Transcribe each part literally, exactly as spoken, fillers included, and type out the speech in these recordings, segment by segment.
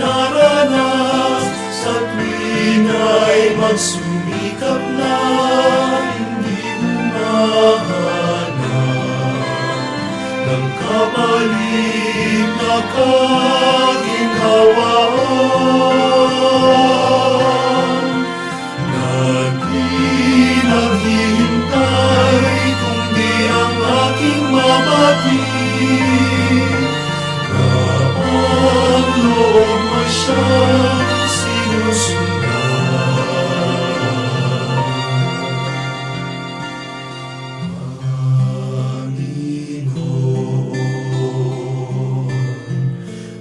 Aranas, sa tuwing ika'y magsumikap na, hindi mo mahanap ng kapalit na kaginhawaan. Na di naghihintay, kundi ang aking mabati, na ang loob mo siyang sinusundan. Panginoon,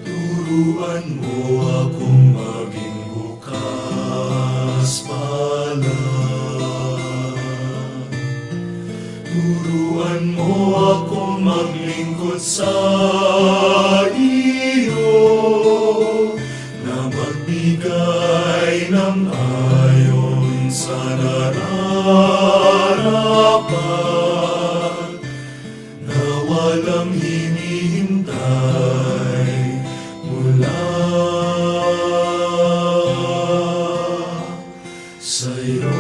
turuan mo akong maging bukas palad. Turuan mo akong maglingkod sa iyo na magbigay ng ayon sa nararapat, na walang hinihintay mula sa'yo.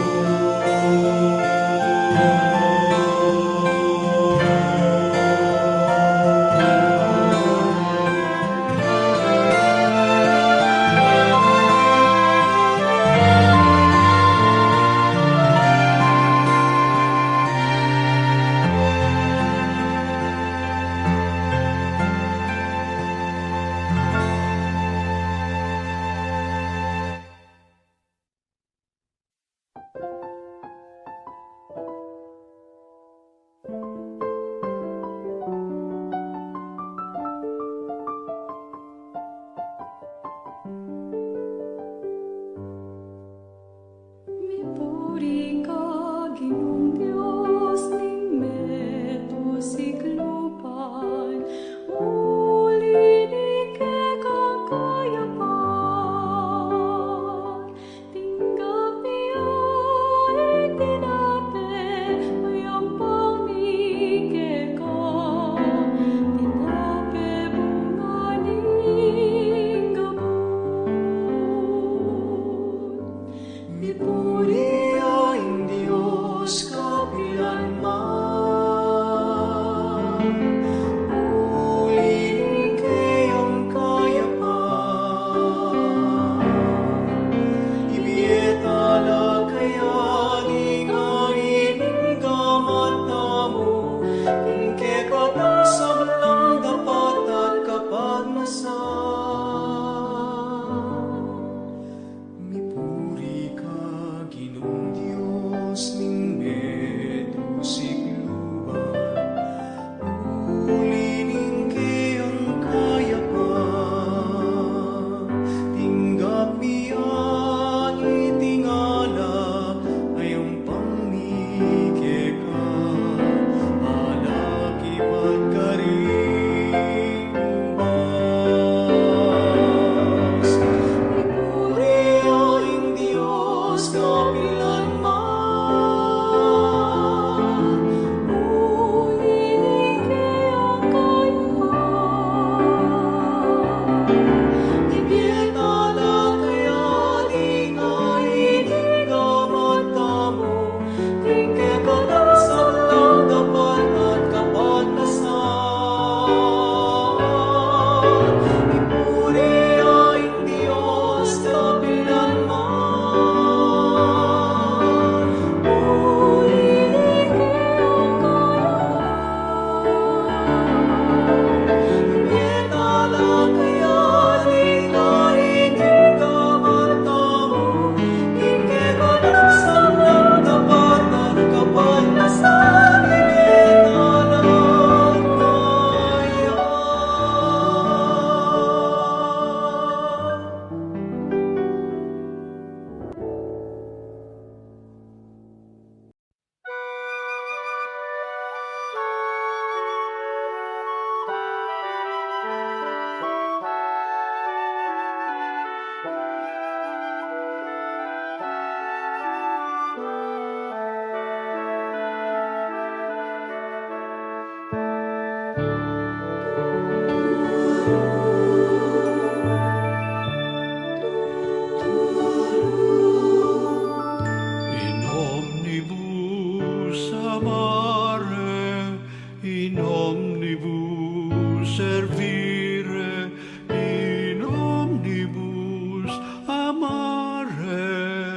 Mipuri ka, Ginung Dios ning meto siklupan, uli ni kekang kayapan. Tinggap ya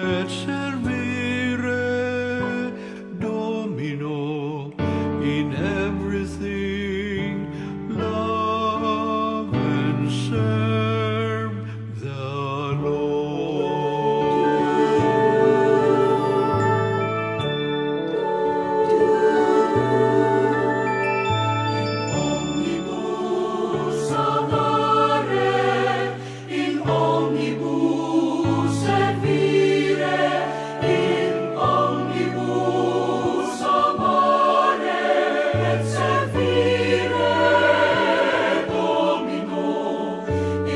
et servire Domino. In everything, love and serve the Lord. In omnibus amare, in omnibus servire, in omnibus amare et servire Domino,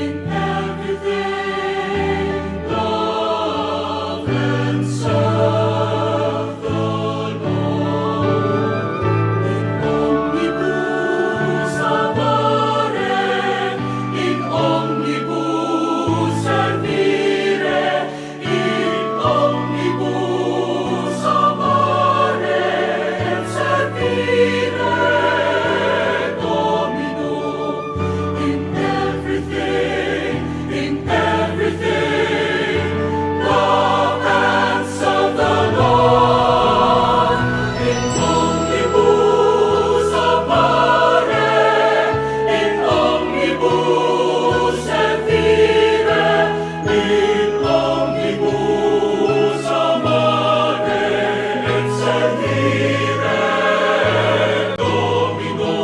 in everything love and serve the Lord. In omnibus amare, in omnibus servire, in omnibus amare et servire Domino, in everything, in everything love and serve the Lord. In omnibus amare, in omnibus servire, in omnibus amare et servire Domino,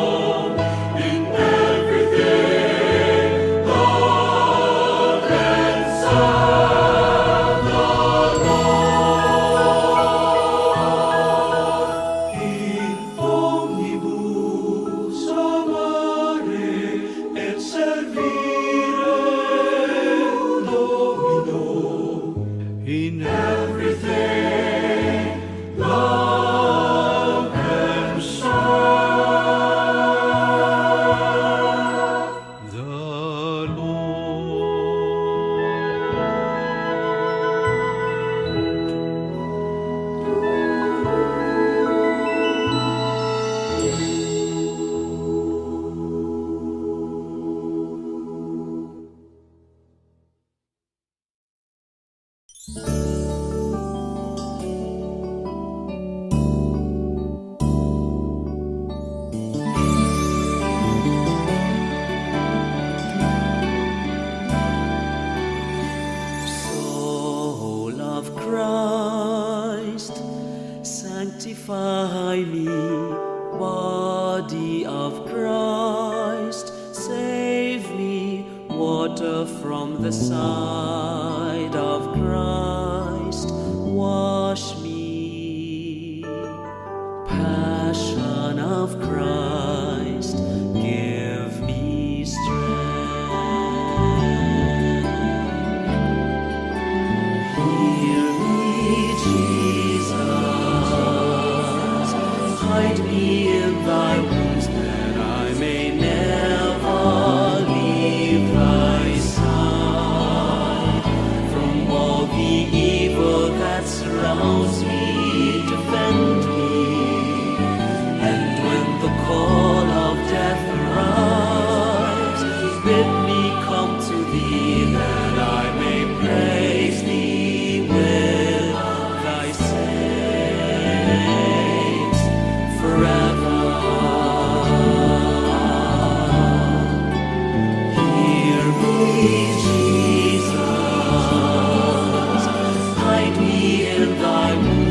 in everything love and serve the Lord. In omnibus amare et servire Domino, in everything love and serve the Lord. Soul of Christ, sanctify me. Body of Christ, save me. Water from the side of Christ, wash me. Passion of Christ, give me strength. Hear me, Jesus, hide me in thy wings, that I may never leave thy side. From all the evil that surrounds me, defend me. And when the call of death arrives, bid me come to thee, that I may praise thee with thy saints forever. Hear me, Jesus, hide me in thy wings,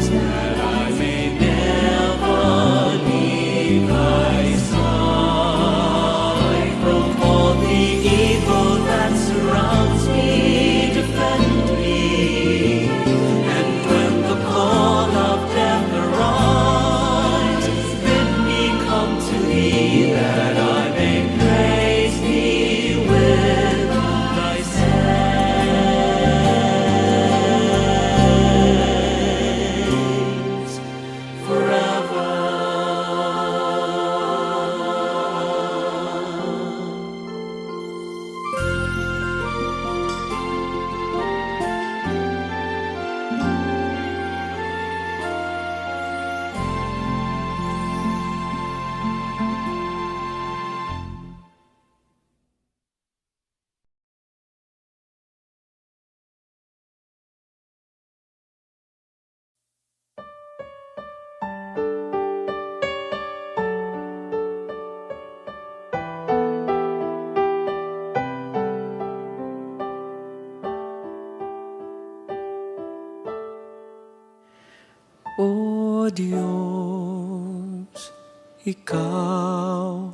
O Dios, ikaw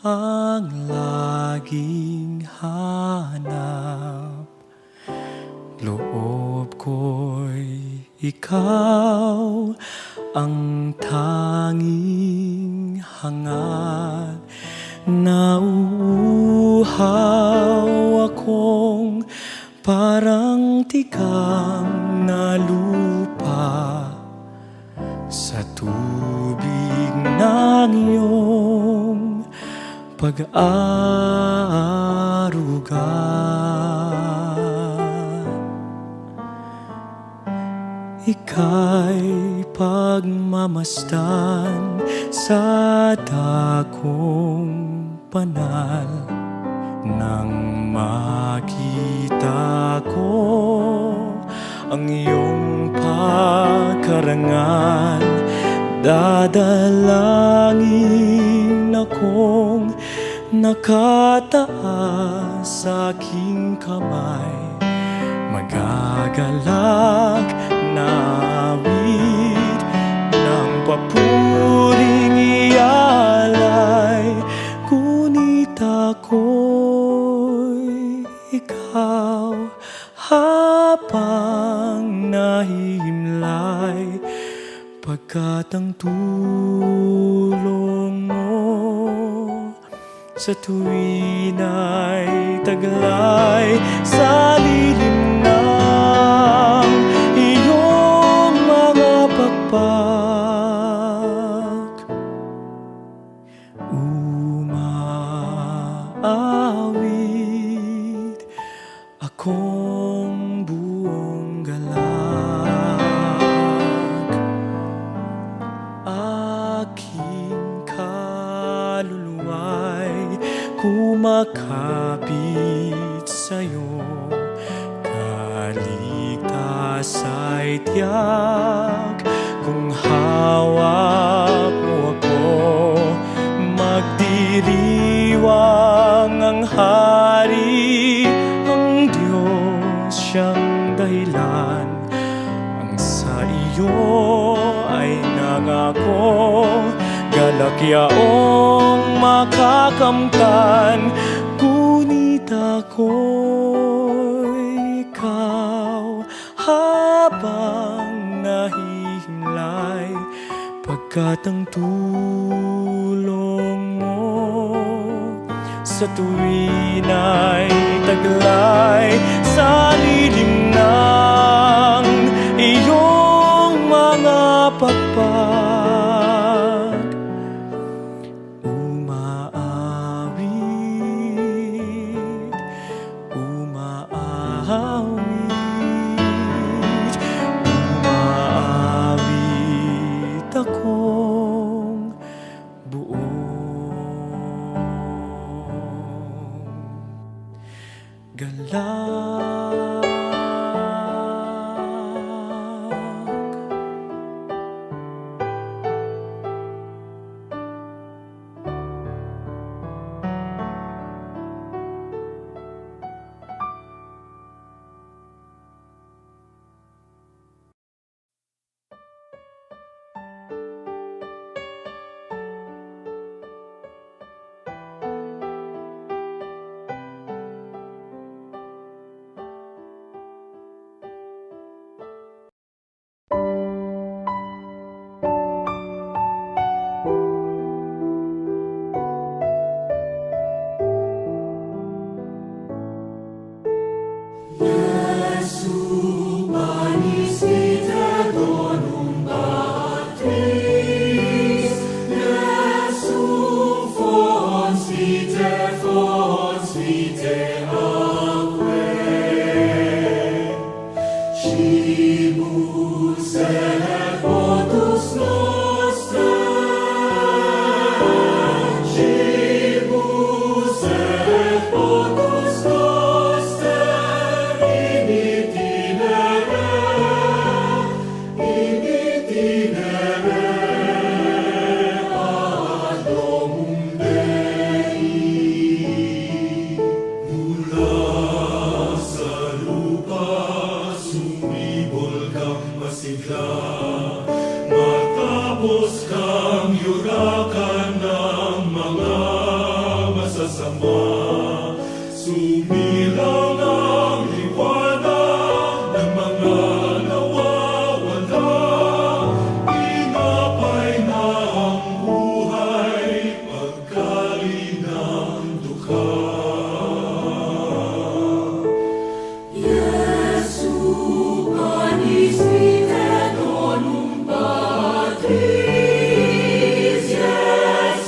ang laging hanap loob ko'y ikaw ang tanging hangat. Nauuhaw akong parang tikang na lupa sa tubig ng iyong pag-aaruga. Ika'y pagmamasdan sa dakong panal. Nang makita ko ang iyong pagkarangal, dadalangin akong nakataas sa aking kamay, magagalak na awit ng papuring ialay. Ngunit ako'y ikaw habang nahihimlay, pagkat ang tulong mo sa tuwin ay taglay sa lilim ng iyong mga pakpak. Umaawit akong buong galak, aking kaluluwa'y kumakapit sa'yo. Kaligtas ay tiyak kung hawak mo ako. Magdiriwang ang Hari, ang Diyos siyang dahilan. Ang sa iyo ay nangako, galak yaong makakamtan. Ngunit ako'y ikaw habang nahihimlay, pagkat ang tulong mo sa tuwin ay taglay sa lilim ng iyong mga pakpak. Umaawit, umaawit, umaawit akong buong galak. Tapos kang yurakan ng mga masasama, sumilang ang liwanag ng mga nawawala, tinapay na ang buhay, pagkain ng dukha. Jesu, panis fide donum Patris, Jesu,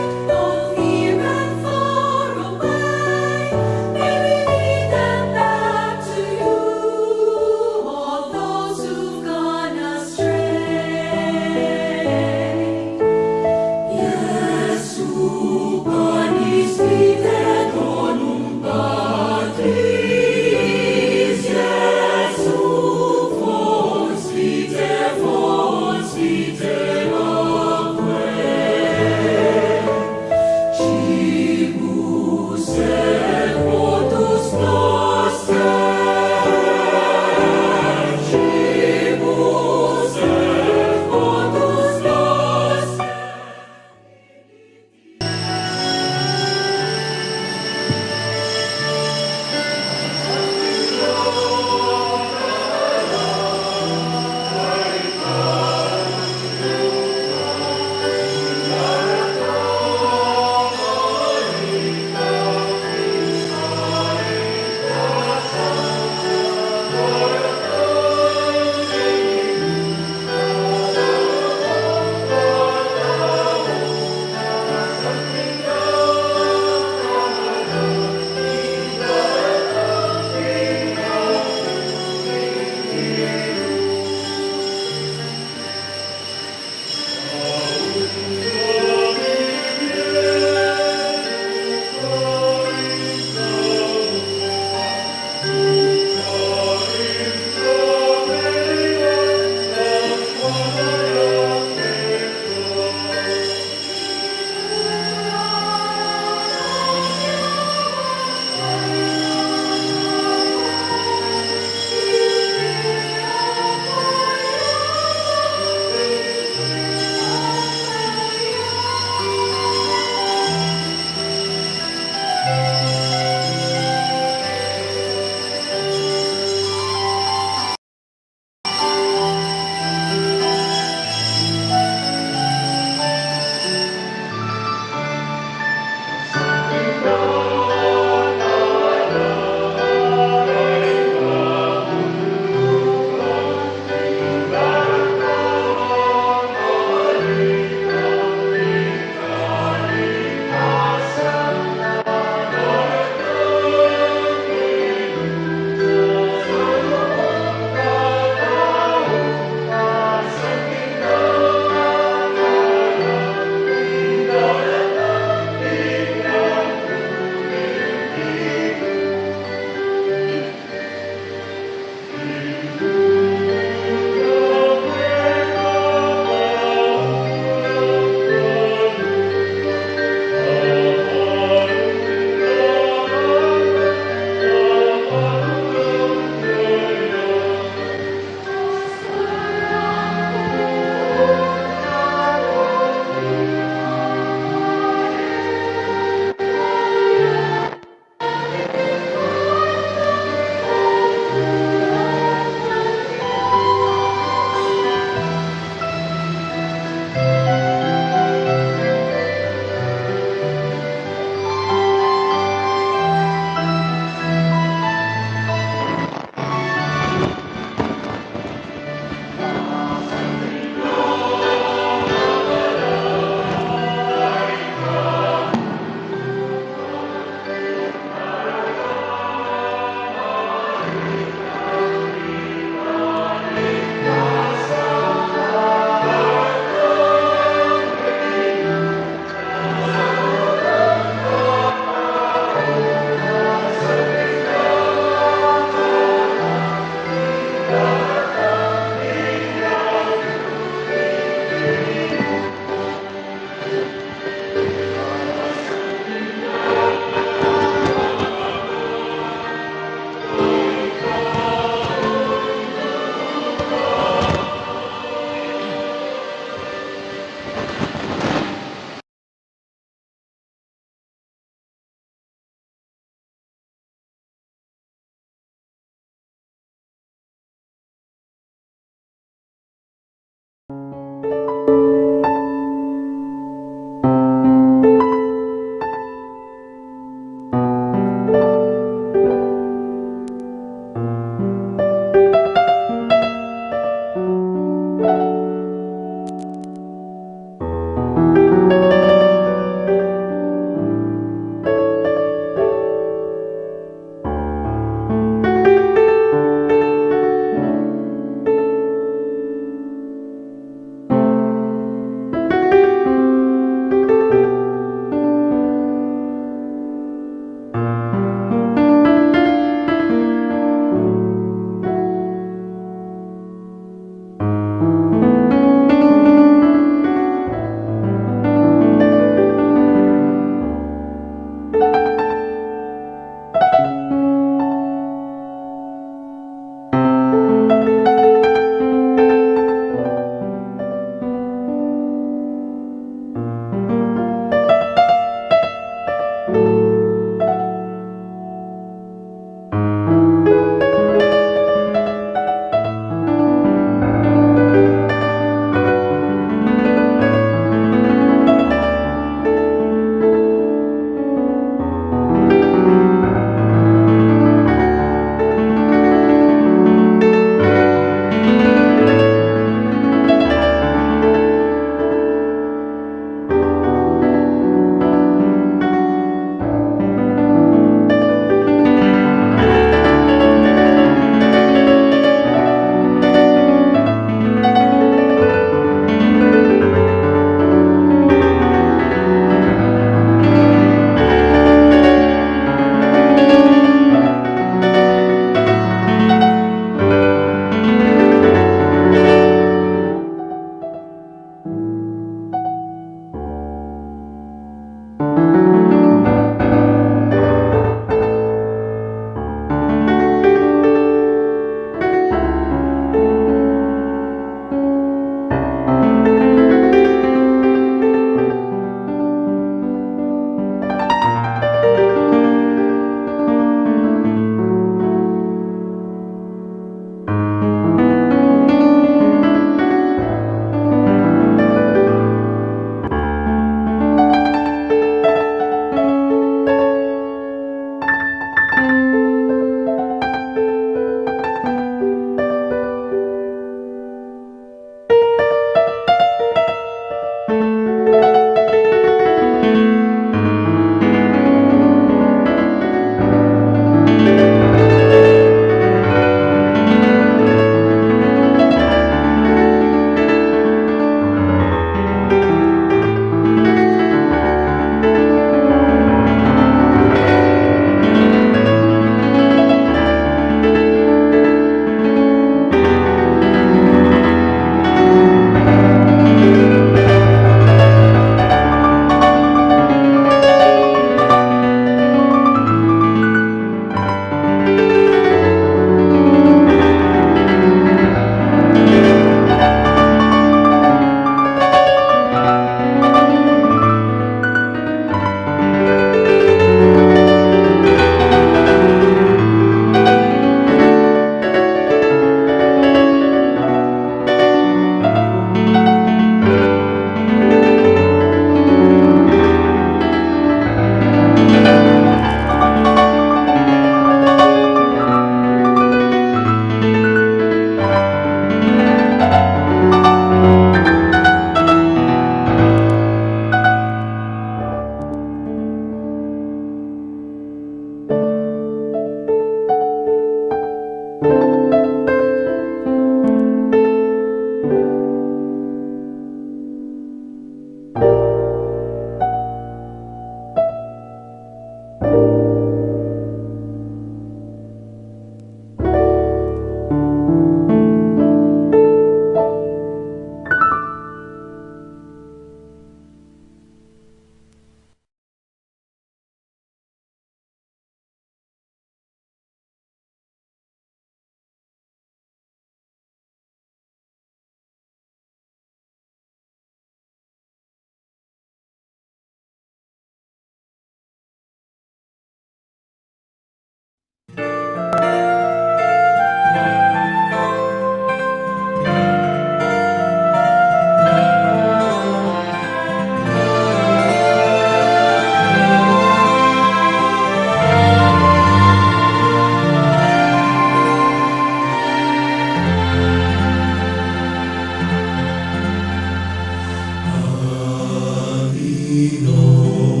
Panginoon,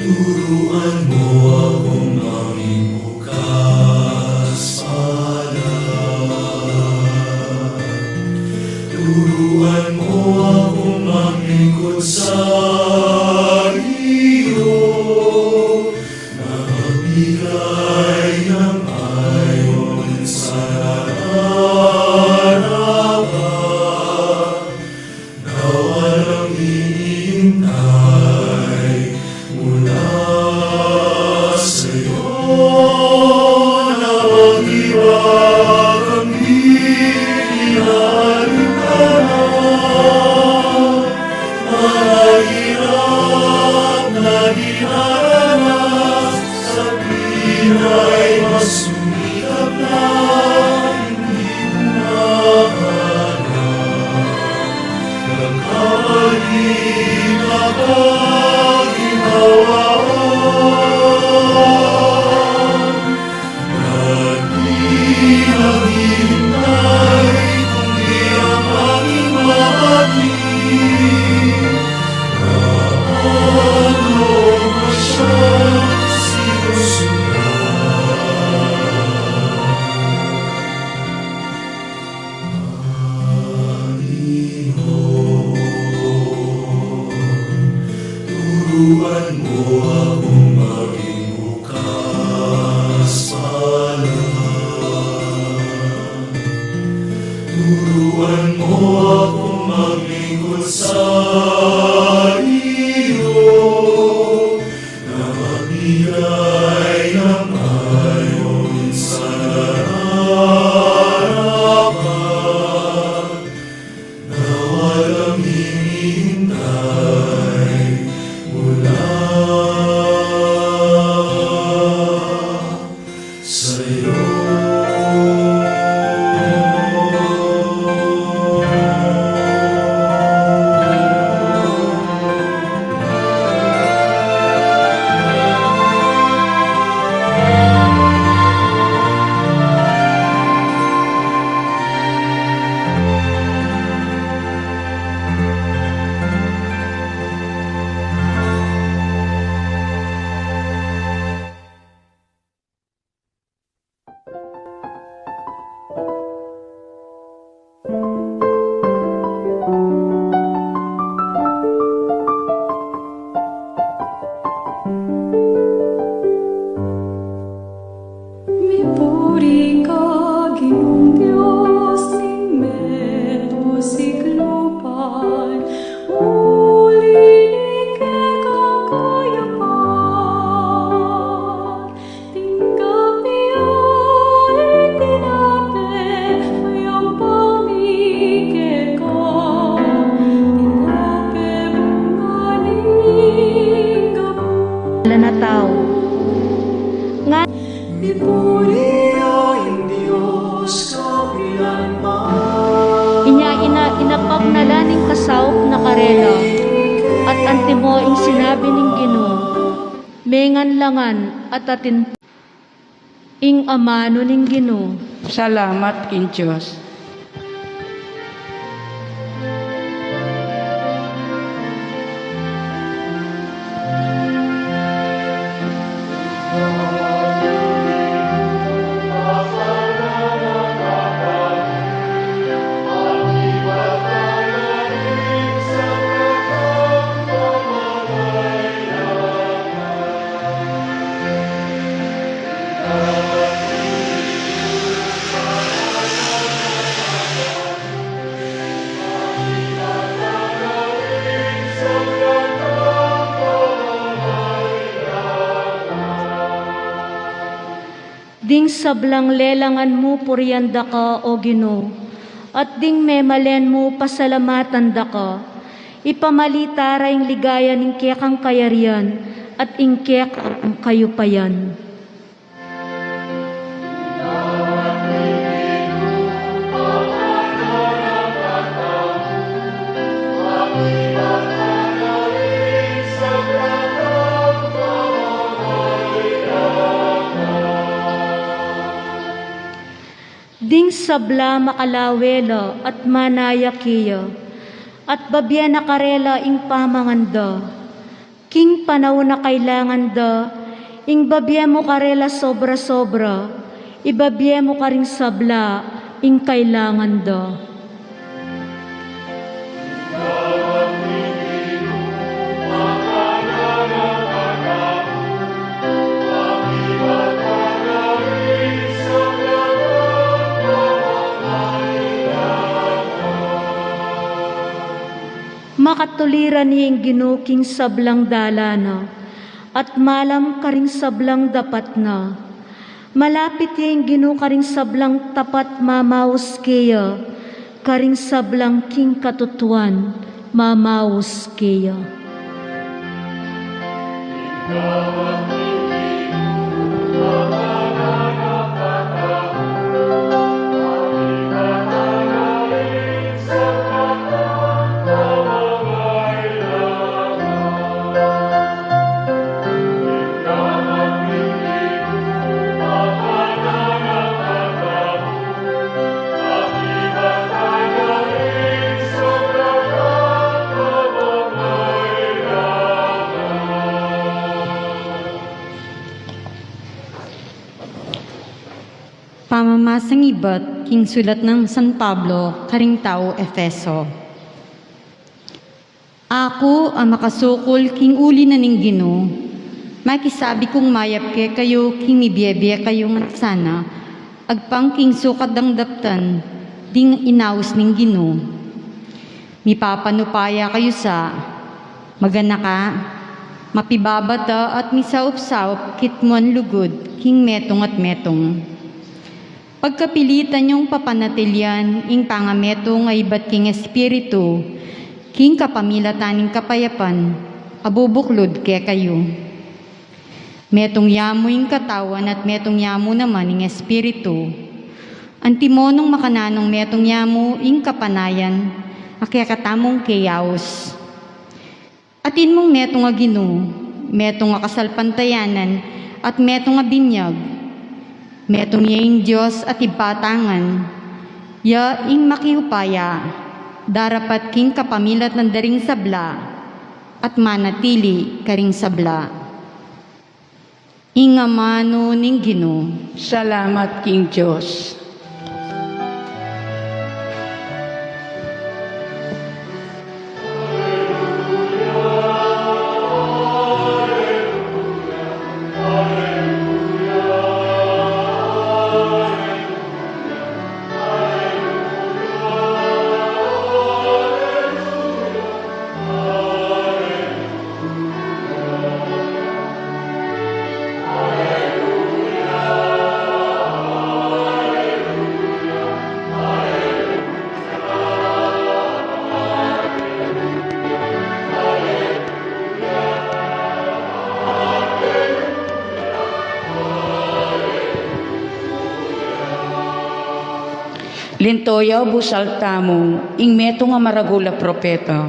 turuan mo akong maging bukas palad. Turuan mo akong maglingkod sa iyo, na magbigay ng ayon sa nararapat. Nawa'ng iniintay mula sa'yo na mag-iba kang di inaalintana. Mga hirap na dinaranas, sa pinay mas sumikap na hindi mo na alam. Nagkamali ka, kaginhawaan. At di naghihintay kundi ang aking mabati. Kapag loob mo siyang sinusundan. Panginoon, turuan mo akong maging bukas palad. Turuan mo akong maglingkod sa na tau. Nga, Mipuri ing Dios kapilanman. Inya ina-, inapag na la ning kasaup na karela, at antimo ing sinabi ning Ginu, mengan la ngan at atin ing amanu ning Ginu. Salamat king Dios. Ding sablang lelangan mu purian da ka, O Ginu, at ding memalen mu pasalamatan da ka. Ipamalita ra ing ligaya ning kekang kayarian at ing kekang kayupayan. Ding sabla makalawe la at manaya keya, at babie na karela ing pamangan da. King panaun a kailangan da, ing babie mu karela sobra-sobra, ibabie mu karing sabla ing kailangan da. Makatuliran ya ing Ginu king sablang dalan na, at malam karing sablang dapat na. Malapit ya ing Ginu karing sablang tapat mamaus keya, karing sablang king katutuan mamaus keya. Pamamasang ibat king sulat nang San Pablo karing tau Efeso. Aku a makasukul king uli na ning Ginu, makisabi kung mayap kekayu king mibie-bie kayu ngan sana, agpang king sukat dang daptan ding inaus ning Ginu. Mipapanupaya kayu sa, maganaka, mapibabata at misaup-saup kitmuan lugud king metung at metung. Pagkapilitan yung papanatilian ing pangametung a ibat king Espiritu, king kapamilatan ning kapayapan a bubuklud kekayu. Metung ya mu ing katawan at metung ya mu naman ing Espiritu. Antimo nung makananung metung ya mu ing kapanayan a kekatamung keyaus. Atin mung metung a Ginu, metung a kasalpantayanan, at metung a binyag. Metung ya ing Dios at ibpa ta ngan, ya ing makiupaya, darapat king kapamilatan da ring sabla, at manatili karing sabla. Ing amanu ning Ginu. Salamat king Dios. Linto ya, busal tamu, ing metung a maragul a propeta,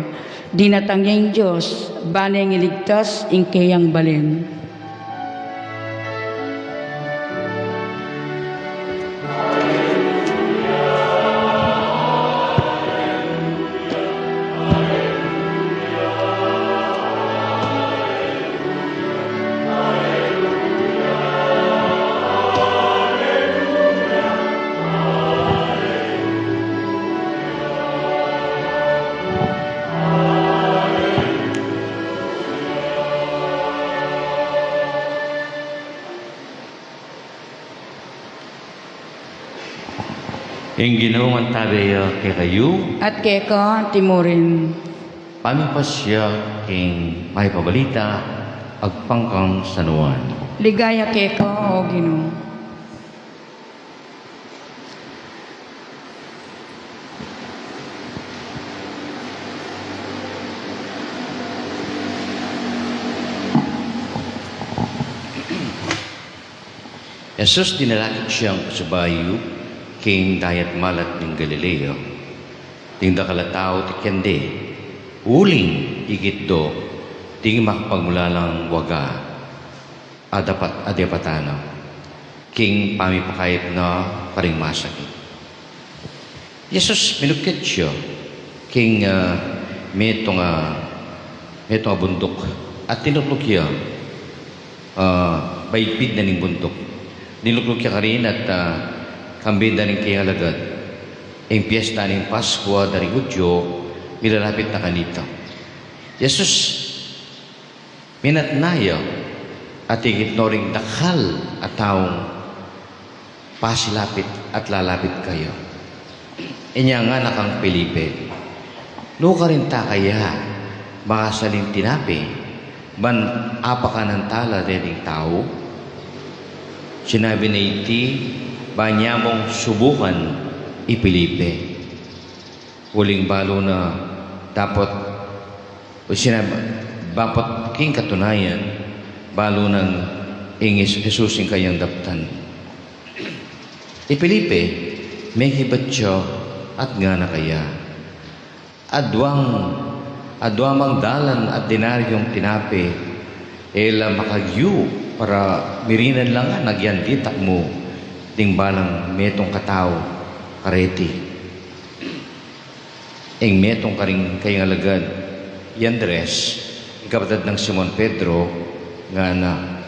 dinatang ya ing Dios, bang iligtas ing keyang balen. Ing Ginu mantabe ya kekayu. At keka antimurin. Pamipasya king Mayap a Balita agpang kang San Juan. Ligaya keka, O Ginu. Jesus, dinalakit yang pasibayu king dayat malat ning Galilea. Ding dakal a tau tikyan de, uling ikit do ding makapagmulalang waga a dapat a depatan na king pamipakayap na karing masakit. Jesus, minukit ya king, ah, metung a, metung a bunduk at tinukluk ya, ah, baidbid na ning bunduk. Tinukluk ya karin at, ah, kambe da ring kayang alagad. Ing piesta ning Paskua da ring Judio milalapit na kanita. Jesus, minatna ya at ikit no ring dakal a taung pasilapit at lalapit kaya. Inya ngana kang Felipe, "Nukarin ta kaya makasaling tinape ban apakanan tala deng tau?" Sinabi na iti ban ya mung subukan i Felipe. Uling balu na dapot, o sinabi, dapot king katunayan, balu nang ing Jesus ing kayang daptan. I Felipe, mekibat ya at ngana kaya, "Aduang, adua mang dalan at denaryung tinape, e la makagyu para mirinan la ngan agyan ditak mu ding balang metung katau kareti." Ing metung karing kayang alagad, i Andres, ing kapatad nang Simon Pedro, ngana,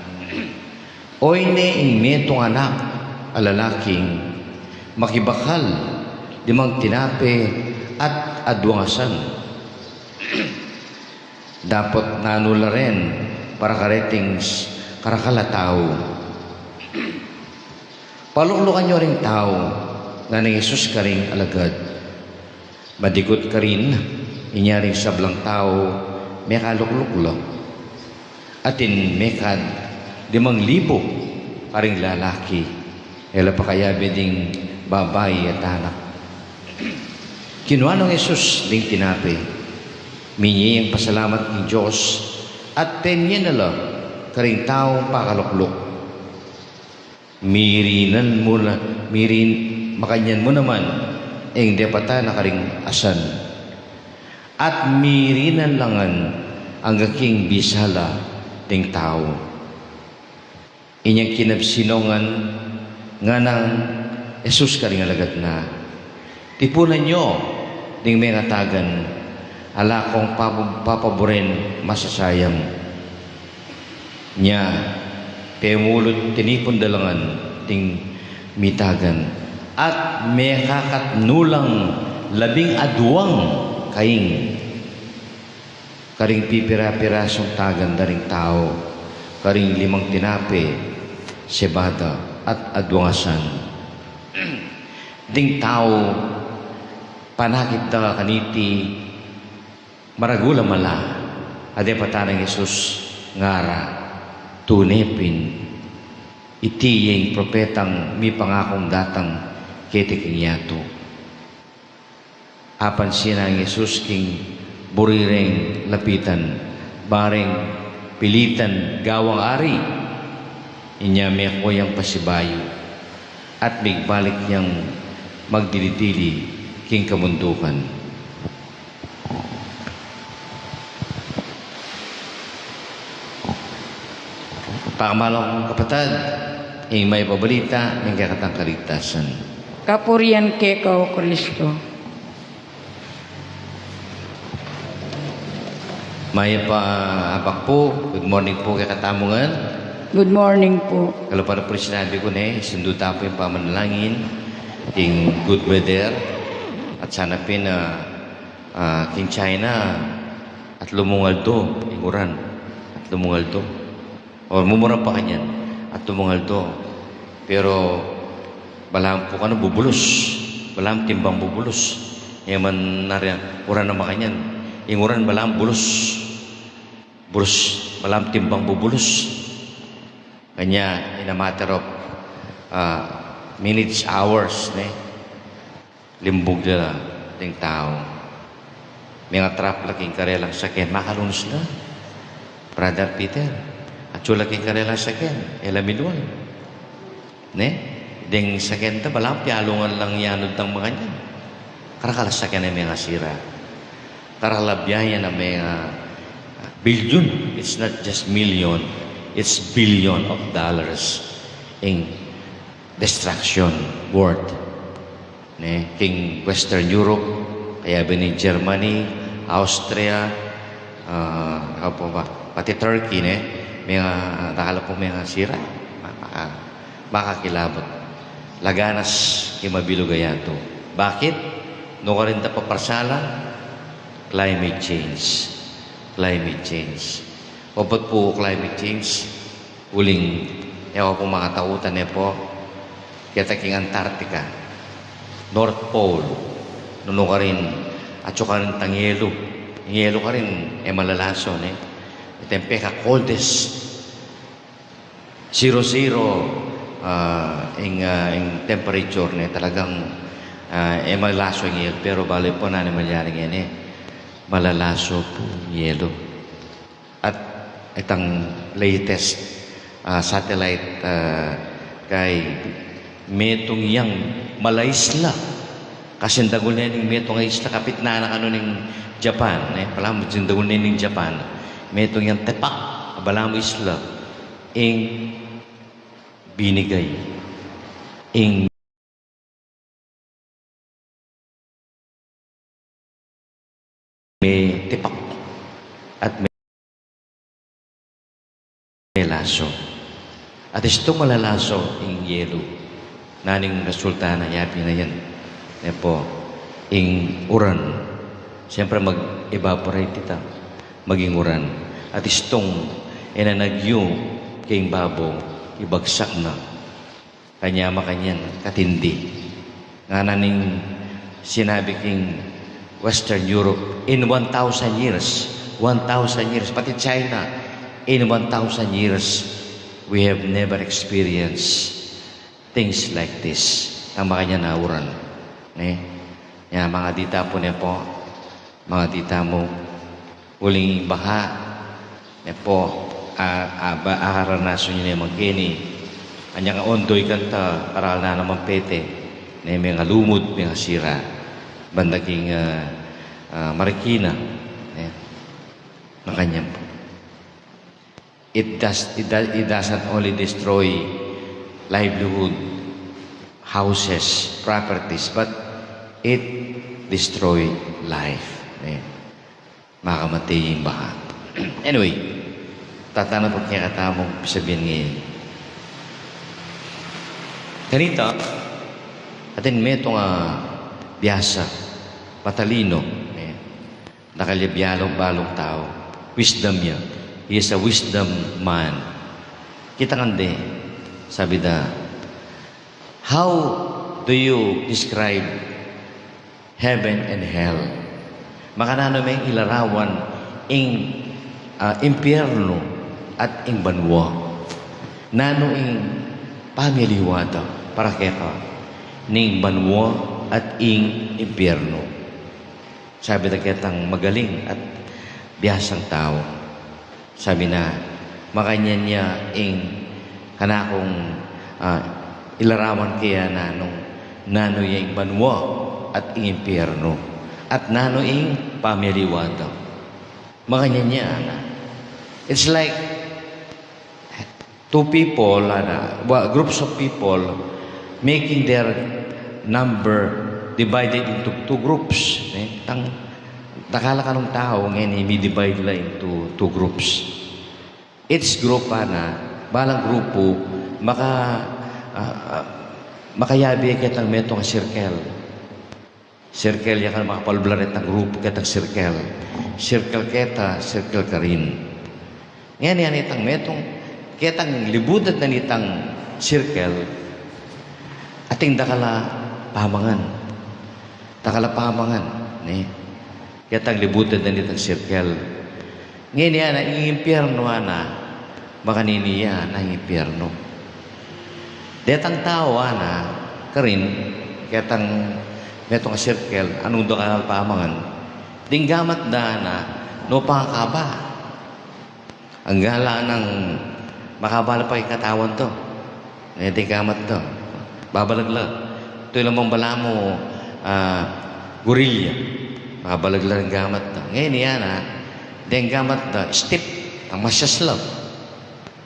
"Oyni ing metung anak a lalaking makibakal limang tinape at aduang asan. Dapot nanu la ren para kareting s-, karakal a tau?" "Paluklukan yu ring tau," ngana nang Jesus karing alagad. Madikut karin inya ring sablang tau mekalukluk la. Atin mekad limang libu karing lalaki, e la pakayabe ding babai at anak. Kinua nang Jesus ding tinape, minye yang pasalamat king Dios, at penye na la karing taung pakalukluk. "Mirinan mu na, mirin, makanyan mu naman ing depatan na karing asan. At mirinan la ngan angga king bisa la ding tau." Inyang kinabsi no ngan, ngana nang Jesus karing alagad na, "Tipunan yu ding mengatagan, ala kung papu-, papaburen masasayang." Nya, pemulung tinipun da la ngan ding mitagan, at mekakatnu lang labing aduang kaing karing pipira-pirasung tagan da ring tau, karing limang tinape, sebada, at aduang asan. Ding tau, panakit da kaniti maragul a mala a depatan nang Jesus, ngara, "Tune pin, iti ya ing propetang mipangakung datang keti king yatu." Apansinan nang Jesus king buri reng lapitan, bareng pilitan gawang ari. Inya meko yang pasibayu, at migbalik yang Magdili-dili king kamundukan. Pakamalong kapatad, ing mayap a balita ning kekatang kaligtasan. Kapurian keka, O Kristo. Mayap a abak pu. Good morning pu kekatamu ngan. Good morning pu. Kalaparan pu ning sinabi ku ne, isundu ta pu ing pamanalangin king good weather. At sana pin, ah, ah, king China, atlu mung aldo ing uran. Atlu mung aldo. O mumura pa kanyan, atlu mung aldo. Pero balamu pu kanu bubulus, balamu timbang bubulus. E man nari uran a makanyan. Ing uran balamu bulus. Bulus, balamu timbang bubulus. Kanya, in a matter of, ah, minutes, hours, ne? Limbug la ding tau. Menga-trap la king karelang sakyan, makalunus la. Brother Peter, atsu la king karelang sakyan, e la milual. Ne? Ding sakyan da, balamu pialungan lang yanud nang makanyan. Karakal a sakyan a mengasira. Karakal a biahe a menga-, billion. It's not just million, it's billion of dollars in destruction worth. Ne, king Western Europe, kayabe ning Germany, Austria, ah, ano pa ba? Pati Turkey, ne? Menga-, dakal a pung mengasira. Maka-, makakilabut. Laganas king mabilug a yatu. Bakit? Nukarin da paparsalan? Climate change. Climate change. Obat pu climate change. Uling, e wa pu makatautan ne pu, keta king Antarctica, North Pole, nung nukarin, atsu karin tang yelu. Ing yelu karin, e malalaso, ne? Ita ing peka-coldest, zero zero, ah, ing, ah, ing temperature, ne? Talagang, ah, e malalaso ing yelu, pero balu pu nanu ing malyari ngeni, malalaso pu ing yelu. At itang latest, ah, satellite, ah, kay metung yang mala isla. Kasi dagul ne ning metung a isla, kapitnan na kanu ning Japan, e. Balamu dagul ne ning Japan. Metung yang tepak, balamu isla. Ing binigay. Ing metipak at me-, melaso. At istung malalaso ing yelu. Nanu ing resulta na? Yabi na yan. Ne pu, ing uran. Siyempre, mag-evaporate ita. Maging uran. At istung, e na nagyu king babo, ibagsak na. Kanya makanyan, katindi. Ngana ning sinabi king Western Europe, in one thousand years, one thousand years, pati China, in one thousand years, we have never experienced things like this. Ang makanyan a uran. Ne? Ya, mga dita pu ne pu, mga dita mu, uling baha, ne pu, a, a, ba, akaranasun yu ne mangkeni. Anyang ondoy kanta, karakal na naman pete, ne, mengalumud, mengasira. Banda king, ah, ah, Marikina, ne, makanyan pu. It does, it does, it doesn't only destroy livelihood, houses, properties, but it destroy life. Ne? Makamate ing baha. Anyway, tatana pu kekatamu, pisabian ngeni. Kanita, atin metung a biasa, matalino, ne? Dakal ya bialung-balung tau. Wisdom ya. He is a wisdom man. Kita kande, sabi da, "How do you describe heaven and hell?" Makananu meng ilarawan ing, ah, impyernu at ing banua? Nanu ing pamialiwa da para keka ning banua at ing impyernu? Sabi da ketang magaling at biasang tau. Sabi na, makanyan ya ing kanakung, ah, ilarawan keya nanu Nanu ya ing banua at ing impyernu, at nanu ing pamiliwa da. Makanyan ya, ana. It's like two people, ana, wa-, groups of people making their number divided into two groups. Eh? Tang, dakal a kanung tau, ngeni, mi-divide la into two groups. Each group, ana, balang grupu, maka, ah, ah, makayabe ketang metung a circle. Circle ya, kan makapalub la retang grupu ketang circle. Circle keta, circle karin. Ngeni, ana, itang metung ketang libutad na nitang circle, ating dakal a pamangan. Dakal a pamangan, ne? Ketang libutad na nitang circle. Ngeni, ana, ing impyernu, ana, makanini ya, ana, ing impyernu. Detang tau, ana, karin, ketang metung a circle, anung dakal a pamangan, ding gamat da, ana, no pangakaba. Anggang la nang makabala pa ing katawan to. Ngeni, ding gamat to, babalag la. Ito ing balamu, ah, gorilla. Babalag la ing gamat to. Ngeni, ana, ding gamat to, stiff, ang masyas la.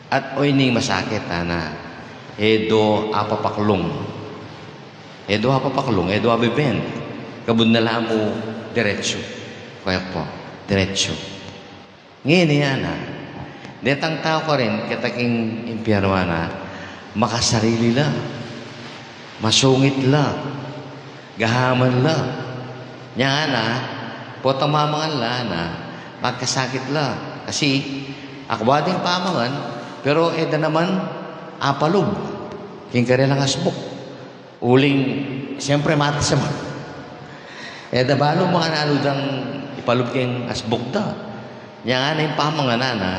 At oyni ing masakit, ana, e do apapaklung. E do apapaklung, e do abibend. Kabud na la mu diretsu. Kaya po, diretsu. Ngeni, ana, detang tau karin, keta king impyernu, ana, makasarili la, masungit la, gahaman la. Nya, ana, potang mamangan la, ana, magkasakit la. Kasi akwa ding pamangan, pero e da naman apalub king karelang asbuk. Uling, siyempre, matas naman. E da balu makananu dang ipalub king asbuk da. Nya, ana, ing pamangan, ana,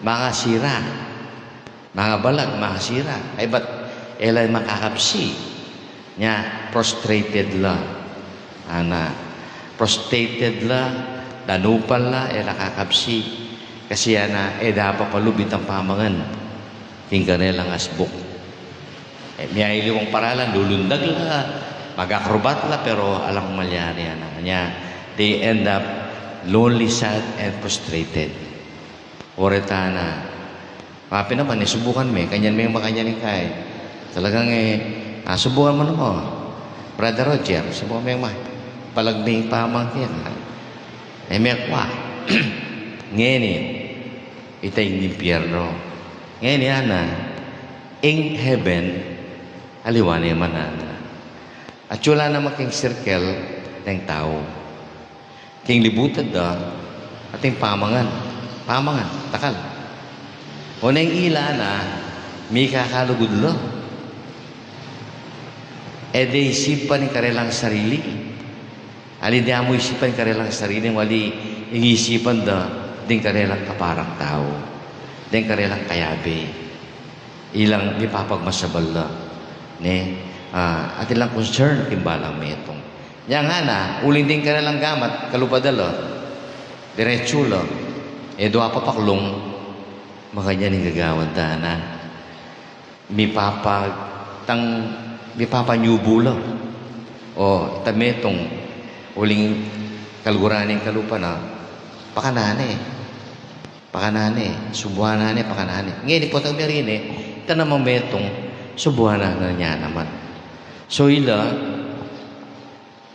mangasira, mangabalag, mangasira. Ay, ba't e la makakabsi? Nya, prostrated la. Ana, prostrated la, danupan la, e la kakabsi. Kasi, ana, e da apapalub itang pamangan king karelang asbuk. E, miyaliwang paralan, lulundag la, mag-acrobat la, pero alang malyari, ana. Nya, they end up lonely, sad, and frustrated. Ore tana, mapi naman, e, subukan me, kanyan me makanyan ing kai. Talagang, e, a, subukan mu naman. Brother Roger, subukan me ma-, palag me ing pamangkin. E, mekwa. Ngeni, ita ing impyernu. Ngeni, ana, ing heaven, aliwa ne man, ana. Atyu la naman king circle deng tau. King libutad da, ating pamangan. Pamangan, dakal. Oneng ila na, mikakalugud la. E de isipan ing karelang sarili. Ali de amu isipan ing karelang sarili, wali ing isipan da ding karelang kaparang tau, ding karelang kayabe. Ilang mipapagmasabal la, ne? A, atin lang concern king balang metung. Nya ngana, uling ding karelang gamat, kalupa da la, diretsu la, e do apapaklung, makanyan ing gagawan da na. Mipapa-, tang, mipapanyubu la. O, ita metung, uling kaluguran ning kalupa na, pakanan ne. Pakanan ne, subuanan ne, pakanan ne. Ngeni potang meri ne, ita namang metung, subuanan na ne naman. So ila,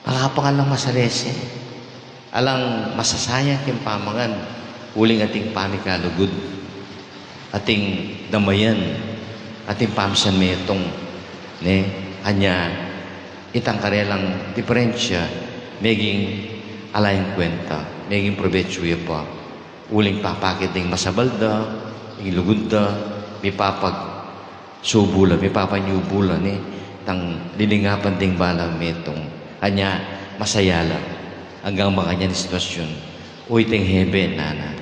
ala pang alang masalese, alang masasayang king pamangan, uling ating pamikalugud, ating damayan, ating pamisan metung, ne, anya, itang karelang diperensya, meging ala yang kwenta, meging probetsu ya pa. Uling papakit ding masabal da, ing lugud da, mipapagsubu la, mipapanyubu la, ne, tang lilingapan ding balang metung. Anya, masaya la, anggang makanyan sitwasyun. Uy, ita ing heaven, nana.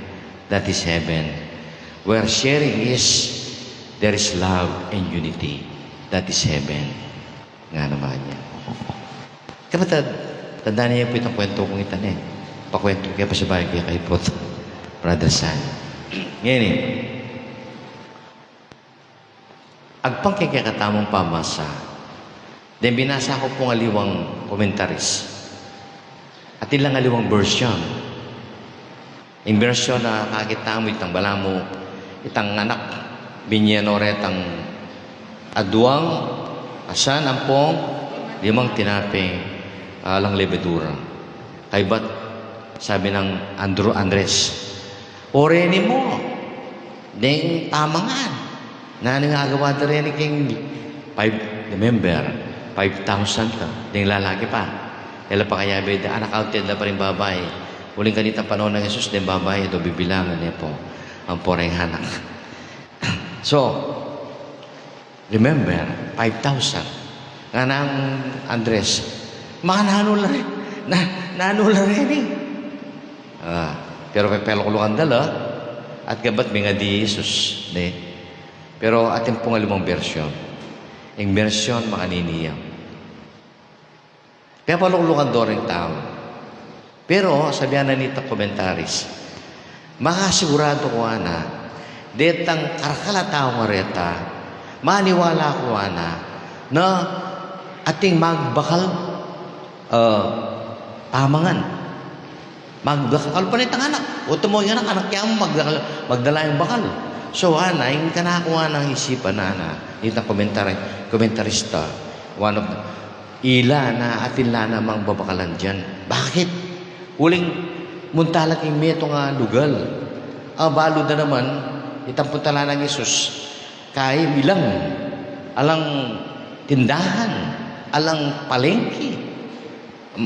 That is heaven. Where sharing is, there is love and unity. That is heaven. Nga naman yan. Kapatad, tandaan niyo po itang kwento kong ita, ne. Pakwento ke pa sa bayan ke kay Pot, Brother San. Ngeni, agpang king kekatamung pamasa, Then binasa ku pung aliwang commentaries. Atin lang aliwang version. Ing version a kakit tamu, itang balamu, itang anak, binye no retang aduang asan ampong limang tinape, alang lebadura. Kaybat, sabi nang Andrew, Andres, "O reni mu, deng pamangan. Nanu ing agawa da reni king five, remember, five thousand ka, deng lalaki pa. E la pakayabe da, anak, aute da pa ring babai. Uling kanitang panaun nang Jesus, deng babai e da bibilangan, e pu, ampo reng anak." So, remember, five thousand. Ngana nang Andres, "Makananu la re-, na, nanu la reni?" Ah, pero pepaluklukan da la, at kaybat mingadi i Jesus, ne? Pero atin pung aliwang version. Ing version makanini ya. Pepaluklukan do ring tau. Pero, sabi na nitang commentaries, makasiguradu ku, ana, detang karakal a tau a reta, maniwala ku, ana, na ating magbakal, ah, pamangan. Magbakal pa nitang anak. O, tumu ing anak, anak ya mu, magdala, magdala ing bakal. So, ana, ing kanaku, ana, isipan na, ana, nitang komentari-, komentarista, one of, ila na, atin la na mang babakalan dian. Bakit? Uling munta la king metung a lugal. A, balu da naman, itang punta la nang Jesus. Kaya ilang, alang tindahan, alang palengke,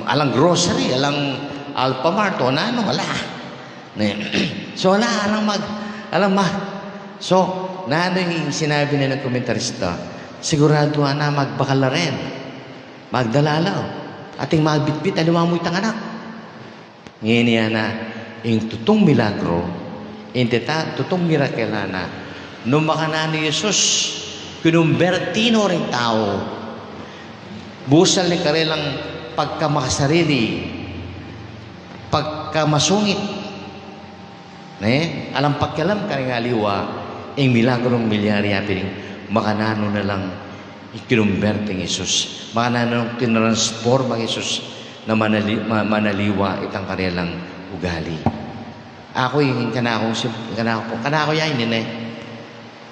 alang grocery, alang Alfamart, o nanu, ala. Ne? So, ala, alang mag-, alang mag-, so, nanu ing sinabi na ning komentarista? Siguradu, ana, magbakal la rin. Magdala la. Ating magbitbit, aliwa mu itang anak. Ngeni, ana, ing tutung milagro, ing teta-, tutung miracle, ana, nung makananu i Jesus, kinumberti no ring tau. Busal ning karelang pagkamakasarili, pagkamasungit, ne? Alang pakialam karing aliwa, ing milagrong milyari, apin ning makananu na lang ikinumberti ning Jesus. Makananu na lang tinransforma ning Jesus na manali-, ma-, manaliwa itang karelang ugali. Aku, ing kanaku, sim-, kanaku pu, kanaku ya ini, ne?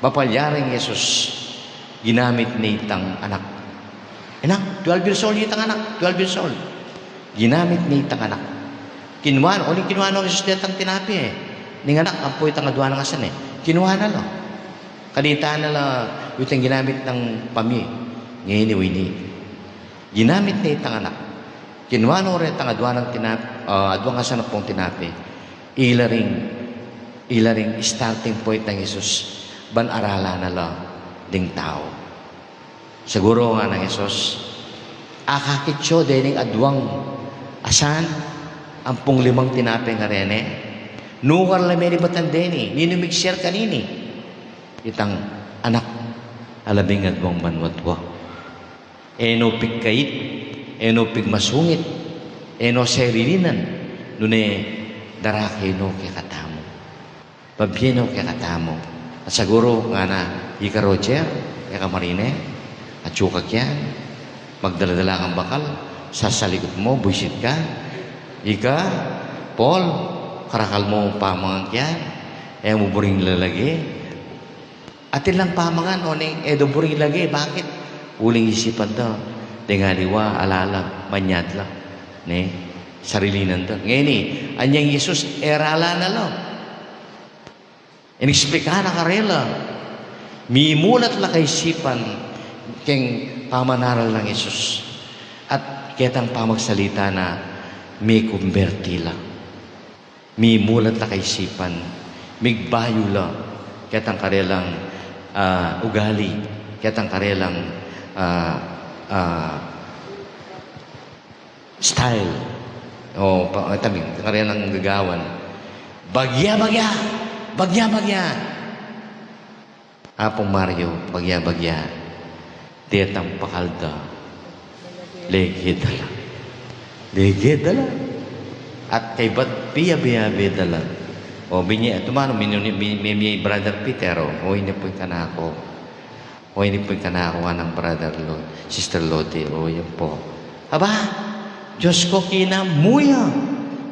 Mapalyaring Jesus, ginamit ne itang anak. Anak, twelve years old itang anak, twelve years old. Ginamit ne itang anak. Kinua, o ni kinua nang Jesus detang tinape, e. Ning anak, ampo itang adua nang asan, e. Kinua na la. Kanita na la, itang ginamit nang pamye. Ngeni, wini. Ginamit ne itang anak. Kinua no retang adua nang tinap-, ah, adua nang asan ampong tinape. Ila ring, ila ring starting point nang Jesus. Ban aralan na la ding tau. Siguru ngana nang Jesus, akakit yu dening aduang asan ampong limang tinape a reni? Nukar la menibatan deni, ninu mig-share kanini? Itang anak a labing aduang banua. E no pigkait, e no pigmasungit, e no sarilinan, nune dara ke no kekatamu. Pabie no kekatamu. At siguru ngana, ika Roger, ika Marine, atsu ka kian, magdala-dala kang bakal, sasalikut mu, buisit ka, ika Paul, karakal mu pamangan kian, e mu buring lalage. Atin lang pamangan, o neng e do buring lage, bakit? Uling isipan da, deng aliwa, ala la, manyad la, ne? Sarilinan da. Ngeni, anyang Jesus, e ra la na la. Ineksplika na karela. Mimulat la kaisipan keng pamanaral nang Jesus. At ketang pamagsalita na, mikumberti la. Mimulat la kaisipan, migbayu la ketang karelang, ah, ugali, ketang karelang, ah, ah, style, o pa, ah, tabi, karelang gagawan. Bagya, bagya! Bagya, bagya! Apung Mario, bagya-bagya, detang pakal da, lege da la. Lege da la. At kaybat piyabe-yabe da la. O, binye, tumano, minuni-, mi-, mi-, mi-, Brother Peter, o, o, ini pu ing kanaku. O, ini pu ing kanaku, nganang Brother Lo, Sister Lodi. O, yan pu. Aba, Dios ko, kinamu ya.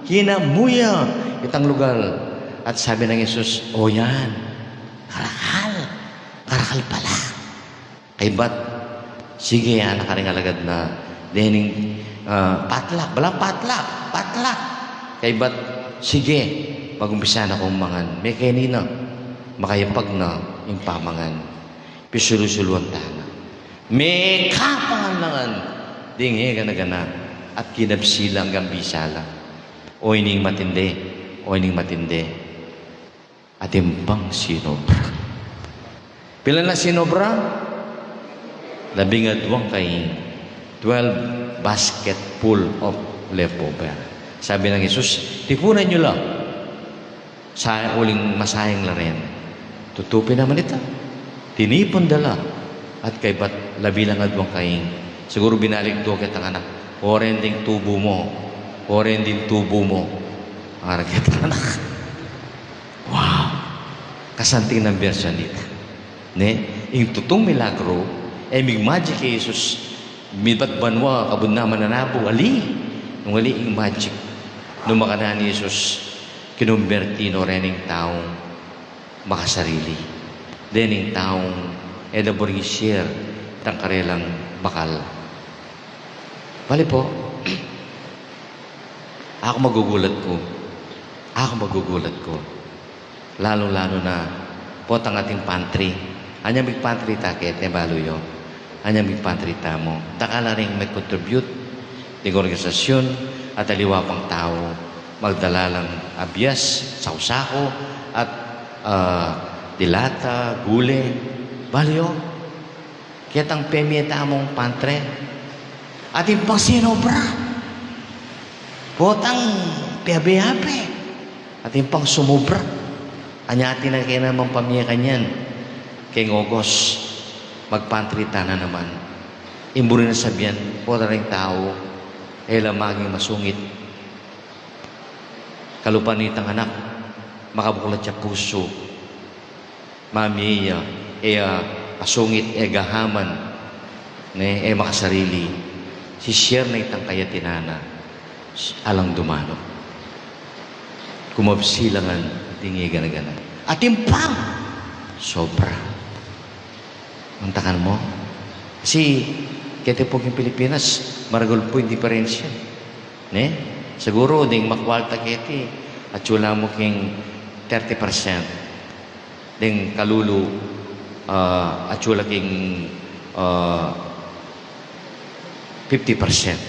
Kinamu ya itang lugal. At sabi nang Jesus, "O, yan. Karakal. Karakal pala." Kaybat, sige, anak, karing alagad na, dening, ah, patlak, balang patlak, patlak. Kaybat, sige, mag-umpisa na kung mangan. Mekeni na, makayapag na ing pamangan. Pisulu-suluan tana. Mekapangan la ngan ding e gana-gana, at kinabsi la anggang bisa la. O, ining matindi, o, ining matindi. Atin pang sinobra. Pilan la sinobra? Labing adwang kaing, twelve basket full of leftover. Sabi nang Jesus, "Tipunan yu la, sa uling masayang la rin." Tutu pin naman ita. Tinipun da la. At kaybat labi lang adwang kaing. Siguru binalik do ketang anak, "O, ren ding tubu mu. O, ren ding tubu mu." Ara ketang anak. Wow! Kasanting nang bersyon dita. Ne? Ing tutung milagro, e migmagic i Jesus, mibat banua, kabud na mananabu, ali. Nung ali ing magic, nung makananu i Jesus, kinumberti no rening taung makasarili. Dening taung e da buring i-share itang karelang bakal. Bale pu, aku magugulat ku. Aku magugulat ku. Lalu-lalu na potang ating pantry. Anyang mig-pantry ta keti, balu yu? Anyang mig-pantry tamu? Dakal la ring mag-contribute ding organisasyon at aliwa pang tau. Magdala lang abias, saku-saku, at, ah, dilata, gule. Balu yu? Ketang pemie tamung pantry, atin pang sinobra. Potang piabe-abe, atin pang sumobra. Anya atin na kena mang pamie kanyan. Keng August, mag-pantry ta na naman. Ing buri nang sabian, pota ring tau e la maging masungit. Kalupa nitang anak, makabuklat ya pusu. Mamie ya, e ya asungit, e gahaman, ne, e makasarili. Si-share na itang kayatinan na, alang dumanu. Kumabsi la ngan ding e gana-gana. Atin pang sobra. Mantakan mu? Kasi keti pu king Pilipinas, maragul pu ing diperensya. Ne? Siguru ding makwalta keti, atsu la mu king thirty percent. Ding kalulu, ah, atsu la king, ah, fifty percent.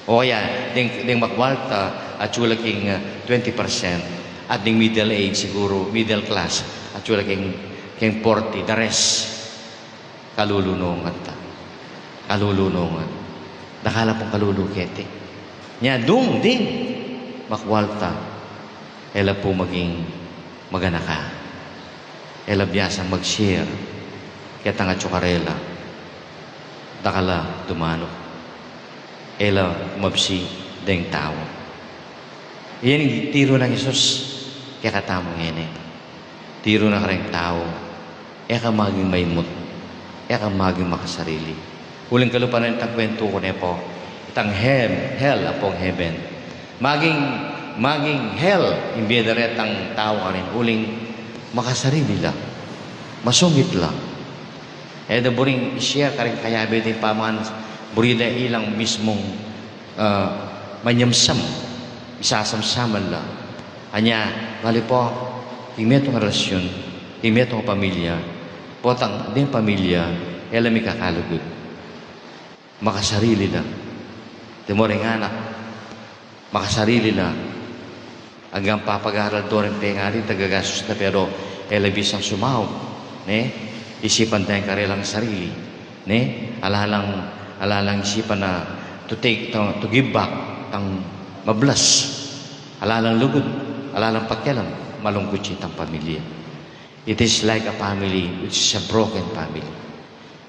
O kaya, ding, ding makwalta, atsu la king, ah, twenty percent. At ding middle age siguru, middle class, atsu la king, king forty, the rest. Kalulu no ngan ta. Kalulu no ngan. Dakal la pung kalulu keti. Nya dung ding makwalta, e la pu maging maganaka. E la biasang mag-share ketang atsu karela. Dakal la dumanu. E la mabsi deng tau. Iyan ing tiru nang Jesus kekatamu ngeni. Tiru na kareng tau, e ka maging maimut, e ka maging makasarili. Uling kalupa na itang kwentu ku ne pu, itang hem-, hell upon heaven. Maging, maging hell ing bie da retang tau karin, uling makasarili la, masungit la. E da buring i-share karing kayabe ding pamangan, buri da ilang mismung, ah, manyamsam, isasamsaman la. Anya, bale pu, king metung a relasyon, king metung a pamilya, potang deng pamilya, e la mikakalugud. Makasarili la. Timur ing anak, makasarili la. Anggang papag-aral do ring pengali, tagagastus na, pero e la bisang sumaup, ne? Isipan da ing karelang sarili, ne? Ala lang, ala lang isipan na to take, to, to give back, tang mablas. Ala lang lugud, ala lang pakialam, malungkut ya itang pamilya. It is like a family which is a broken family.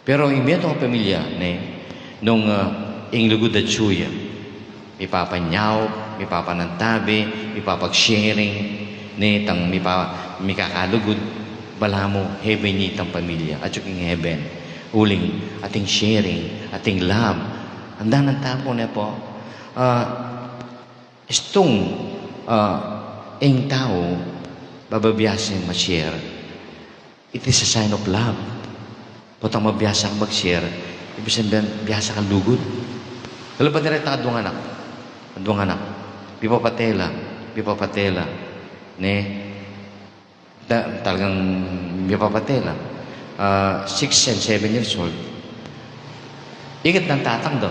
Pero ing metung a pamilya, ne, nung, ah, ing lugud atsu ya, mipapanyaup, mipapanantabe, mipapag-sharing, ne, tang mipa-, mikakalugud, Balamu, heaven ini itang pamilya, atyu king heaven. Uling ating sharing, ating love. Andanan ta pu, ne pu? Ah, istung, ah, ing tau, babiasang ma-share. It is a sign of love. Potang mabiasa kang mag-share, ibig sabihin, biasa kang lugud. Kalu pa direta aduang anak. Aduang anak. Mipapate la. Mipapate la. Ne? Ta-, talagang mipapate la. Ah, six and seven years old. Ikit nang tatang da.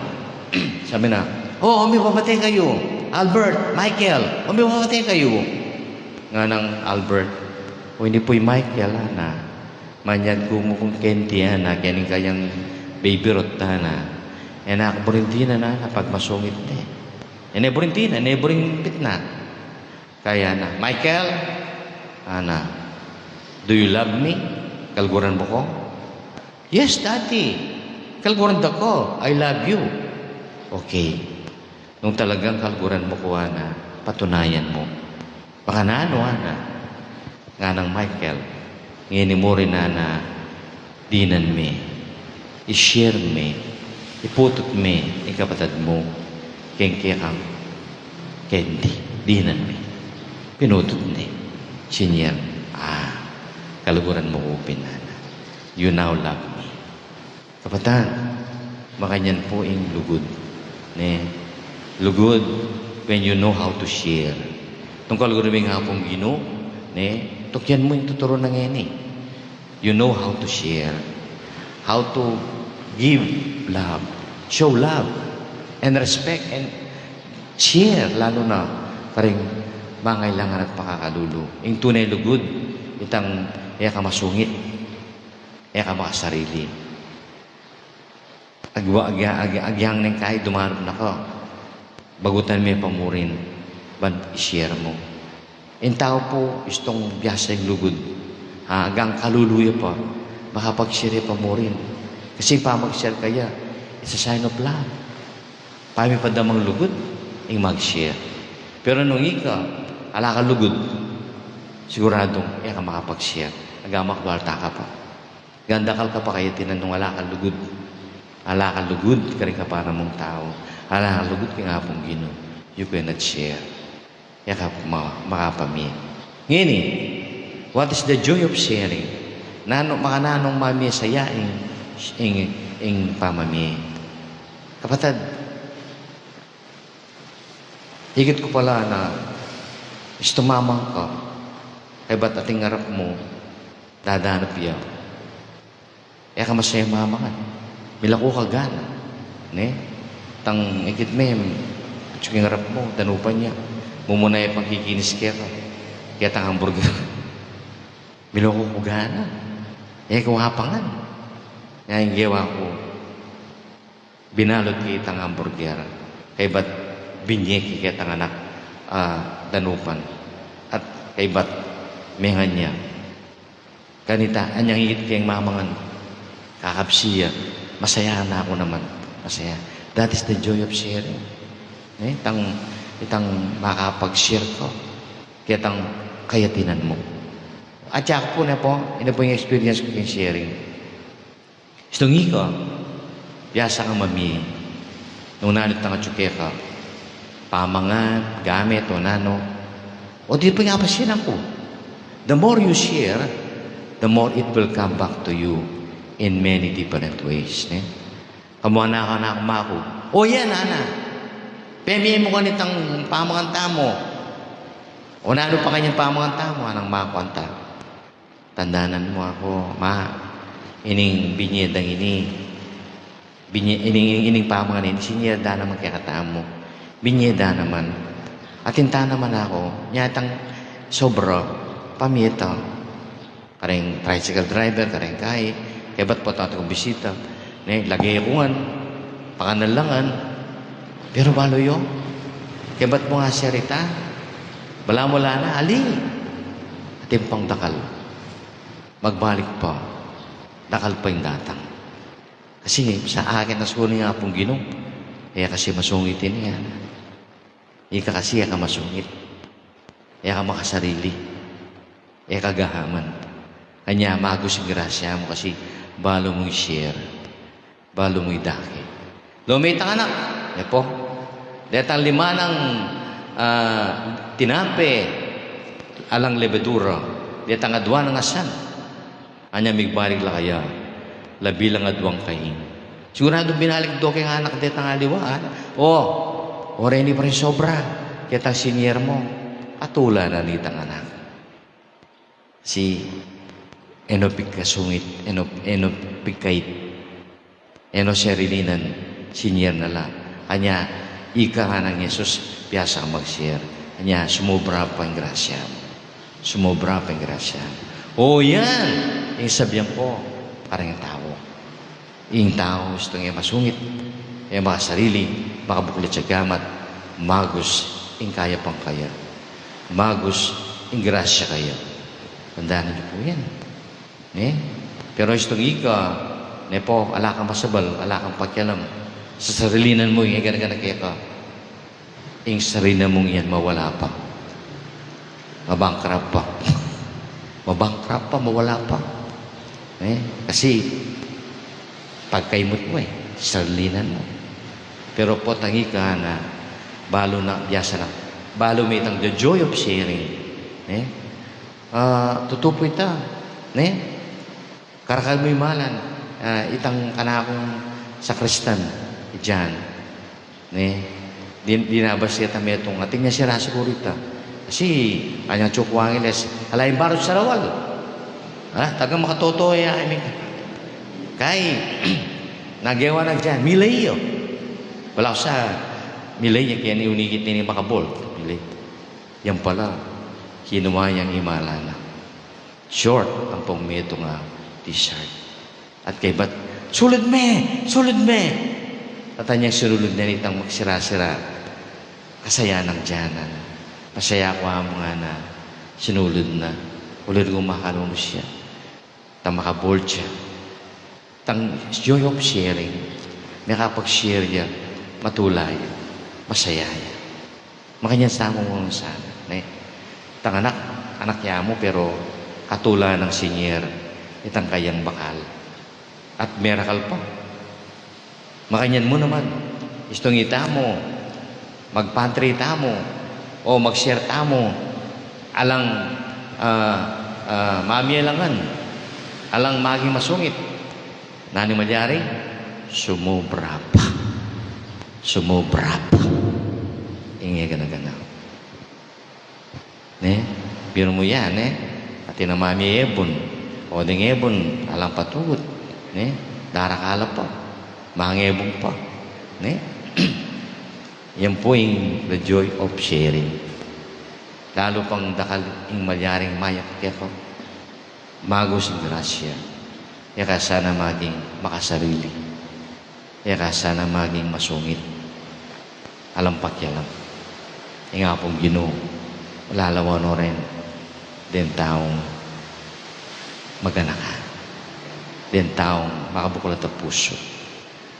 Sabi na, "O, mipapate kayu. Albert, Michael, o, mipapate kayu." Ngana nang Albert, "O, ini pu i Michael, ana. Manyad ku mu kung keni, ana, keni kayang baby rot, ana. E na ku buring dinan, ana, pagmasungit ne. E ne buring dinan, e ne buring pitna." Kaya na, "Michael," ana, "do you love me? Kaluguran mu ku?" "Yes, Daddy. Kaluguran da ku. I love you." "Okay. Nung talagang kaluguran mu ku, ana, patunayan mu." "Makananu, ana?" Ngana nang Michael, "Ngeni mu rin, ana, dinan me, i-share me, iputut me ing kapatad mu keng kekang kendi, dinan me." Pinutut ne. Senior, "Ah, kaluguran mu ku pin, ana. You now love me." Kapatad, makanyan pu ing lugud, ne? Lugud when you know how to share. Nung kaluguran mu ing Apung Ginu, ne? Tukyan mu ing tuturu na ngeni. You know how to share, how to give love, show love, and respect, and share, lalu na karing mangailangan at pakakalulu. Ing tune lugud, itang e ka masungit, e ka makasarili. Agwa-, agya-, agya-, agyang neng kai, dumarup na ka. Bagutan me pamurin, ban i-share mu. Ing tau pu, istung biasa ing lugud. Ha, agang kalulu ya pa, makapag-share ya pamurin. Kasi pamag-share kaya, it's a sign of love. Pamipadamang lugud, ing mag-share. Pero nung ika, ala ka lugud, siguradung e ka makapag-share. Agang makualta ka pa. Agang dakal ka pa kayatinan nung ala ka lugud. Ala ka lugud karing kapana mung tau. Ala ka lugud king Apung Ginu. You cannot share. E ka ma-, makapamie. Ngeni, what is the joy of sharing? Nanu, makananung mamie saya ing, ing, ing pamamie? Kapatad, ikit ku pala na istung mamang ka, kaybat ating arap mu, dadanap ya. E ka masaya mamangan. Milaku ka gana. Ne? Tang ikit me, atyu king arap mu, danupan ya. Mumuna ya pang kikinis keka. Ketang hamburger. Milaku ku gana. E ku apangan. Nya ing gewa ku, binalut ke itang hamburger, kaybat binye ke ketang anak, ah, danupan, at kaybat mengan ya. Kanita, anyang ikit keng mamangan, kakapsi ya, masaya na ku naman, masaya. That is the joy of sharing. Eh, itang, itang makapag-share ka ketang kayatinan mu. At saka pu, ne pu, ini pu ing experience ku king sharing. Istung ika, biasa kang mamie nung nanu itang atyu keka, pamangan, gamit, o nanu. O di pa ing apasyanan ku. The more you share, the more it will come back to you in many different ways, ne? Kamu anak, anak maku. O yan, ana. Pemie mu kanitang pamangan tamu. O nanu pa kanyang pamangan tamu, anang maku, anta. Tandanan mu aku, ma, ining binye dang ini, binye, ining, ining pamangan ini, sinye da naman kekatamu. Binye da naman. Atin ta naman aku, nya itang sobra, pamie ta. Kareng tricycle driver, kareng kai, kaybat potang atin kung bisita. Ne, lage ku ngan, pakanal la ngan. Pero balu yu, kaybat mu nga sarita, balamu la na, ali. Atin pang dakal. Magbalik pa. Dakal pa ing datang. Kasi sa akin, asu ning Apung Ginu, e kasi masungit ini, ana. Ika kasi, e ka masungit. E ka makasarili. E ka gahaman. Anya, magus ing grasya mu kasi balu mung i-share, balu mung idake. Lo, metung a anak, e pu, detang lima nang, ah, tinape, alang lebadura, detang adua nang asan. Anya, migbalik la kaya, labi lang aduang kaing. Siguradu binalik do keng anak detang aliwa, a? O, o, reni pa ring sobra ketang sinyer mu. Katula na nitang anak. Kasi e no pigkasungit, e no, e no pigkait, e no sarilinan, sinyer na la. Anya, ika ngan nang Jesus, biasa kang mag-share. Anya, sumobra pa ing grasya mu. Sumobra pa ing grasya mu. O, yan ing sasabian ku kareng tau. Ing tau, istung e masungit, e makasarili, makabuklat ya gamat, magus ing kayap kaya, magus ing grasya kaya. Tandanan yu pu yan. Ne? Pero istung ika, ne pu, ala kang masabal, ala kang pakialam, sasarilinan mu ing e gana-gana keka. Ing sarili mung yan mawala pa. Ma-bankrupt pa. Ma-bankrupt pa, mawala pa. E, kasi pagkaimut mu, e, sarilinan mu. Pero potang ika na, balu na, biasa na, balu me itang the joy of sharing. E? Ah, tutu pu ita, ne? Karakal mu imalan, ah, itang kanakung sakristan, i Jan. Ne? Din-, dinabas ya ta metung, atin ya sira siguru ita. Kasi kanyang tsuku Angeles, ala, imbarut sarawal. Ala, tagang makatoto ya, I mean. Kay, nagewa na Jan, milay ya. Wala ku sa, milay ya, kaya ni unikit ini makabolt. Milay. Yan pala, kinuha yang imalan na. Short ampong metung a dessert. At kaybat, "Sulud me! Sulud me!" At anyang sinulud na nitang magsira-sira, kasayan nang Janan. Masaya ku amu ngana, sinulud na. Ulud ku makalunus ya. Tang makabolt ya. Tang joy of sharing, makapag-share ya, matula ya, masaya ya. Makanyan sa mu sana, ne? Tang anak, anak ya mu, pero katula nang sinyer itang kayang bakal. At merakal pa. Makanyan mu naman, istung ita mu, mag-pantry tamu, o mag-share tamu, alang, ah, ah, mamie la ngan, alang maging masungit. Nanu ing malyari? Sumobra pa. Sumobra pa. Ing e gana-gana. Ne? Biru mu yan, ne? Atin a mamie ebun. O deng ebun, alang patugut. Ne? Darakal la pa. Mangebun pa. Ne? Yan pu ing the joy of sharing. Lalu pang dakal ing malyaring mayap keka. Magus ing grasya. E ka sana maging makasarili. E ka sana maging masungit. Alang pakialam. Ing Apung Ginu, lalawan no rin deng taung maganaka. Deng taung makabuklat a pusu.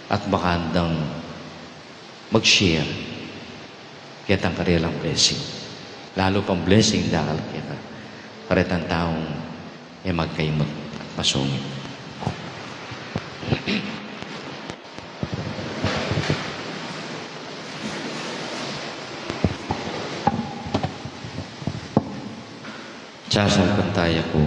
At makaandang mag-share ketang karelang blessing. Lalu pang blessing dakal keta, karetang taung e magkaimut at masungit. Sasalpantaya ku.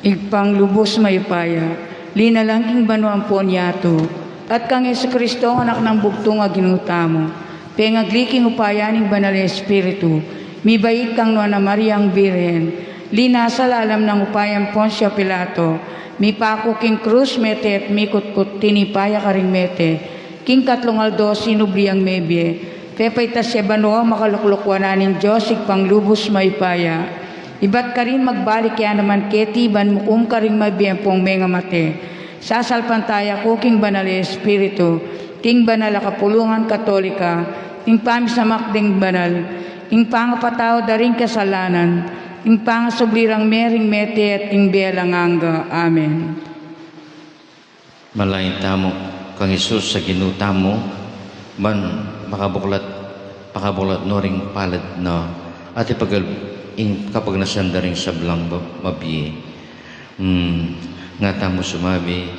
Ibpang lubus mayupaya, linalang king banua ampon yatu, at kang Jesucristo, Anak nang bugtung a Ginu tamu, pengagli king upaya ning Banal a Espiritu, mibait kang Nuan a Mariang Birhen, linasa lalam nang upaya nang Poncio Pilato, mipaku king krus, mete at mikutkut, tinipa ya karing mete, king katlung aldo sinubli yang mebie, pepaitas ya banua, makalukluk wanan ning Dios Ibpang lubus mayupaya. Ibat karin magbalik ya naman keti ban mukum karing mabie ampong mengamate. Sasalpantaya ku king Banal a Espiritu, king banal a kapulungan Katolika, king pamisamak ding banal, king pangapatawad da ring kasalanan, king pangasubli rang mie ring mete at king bie alang angga. Amen. Manalangin tamu kang Jesus a Ginu tamu, ban makabuklat, pakabuklat no ring palad na, at ipagal-, ing kapagnasan da ring sablang ma-, mabie. Hmm, nga tamu sumabi,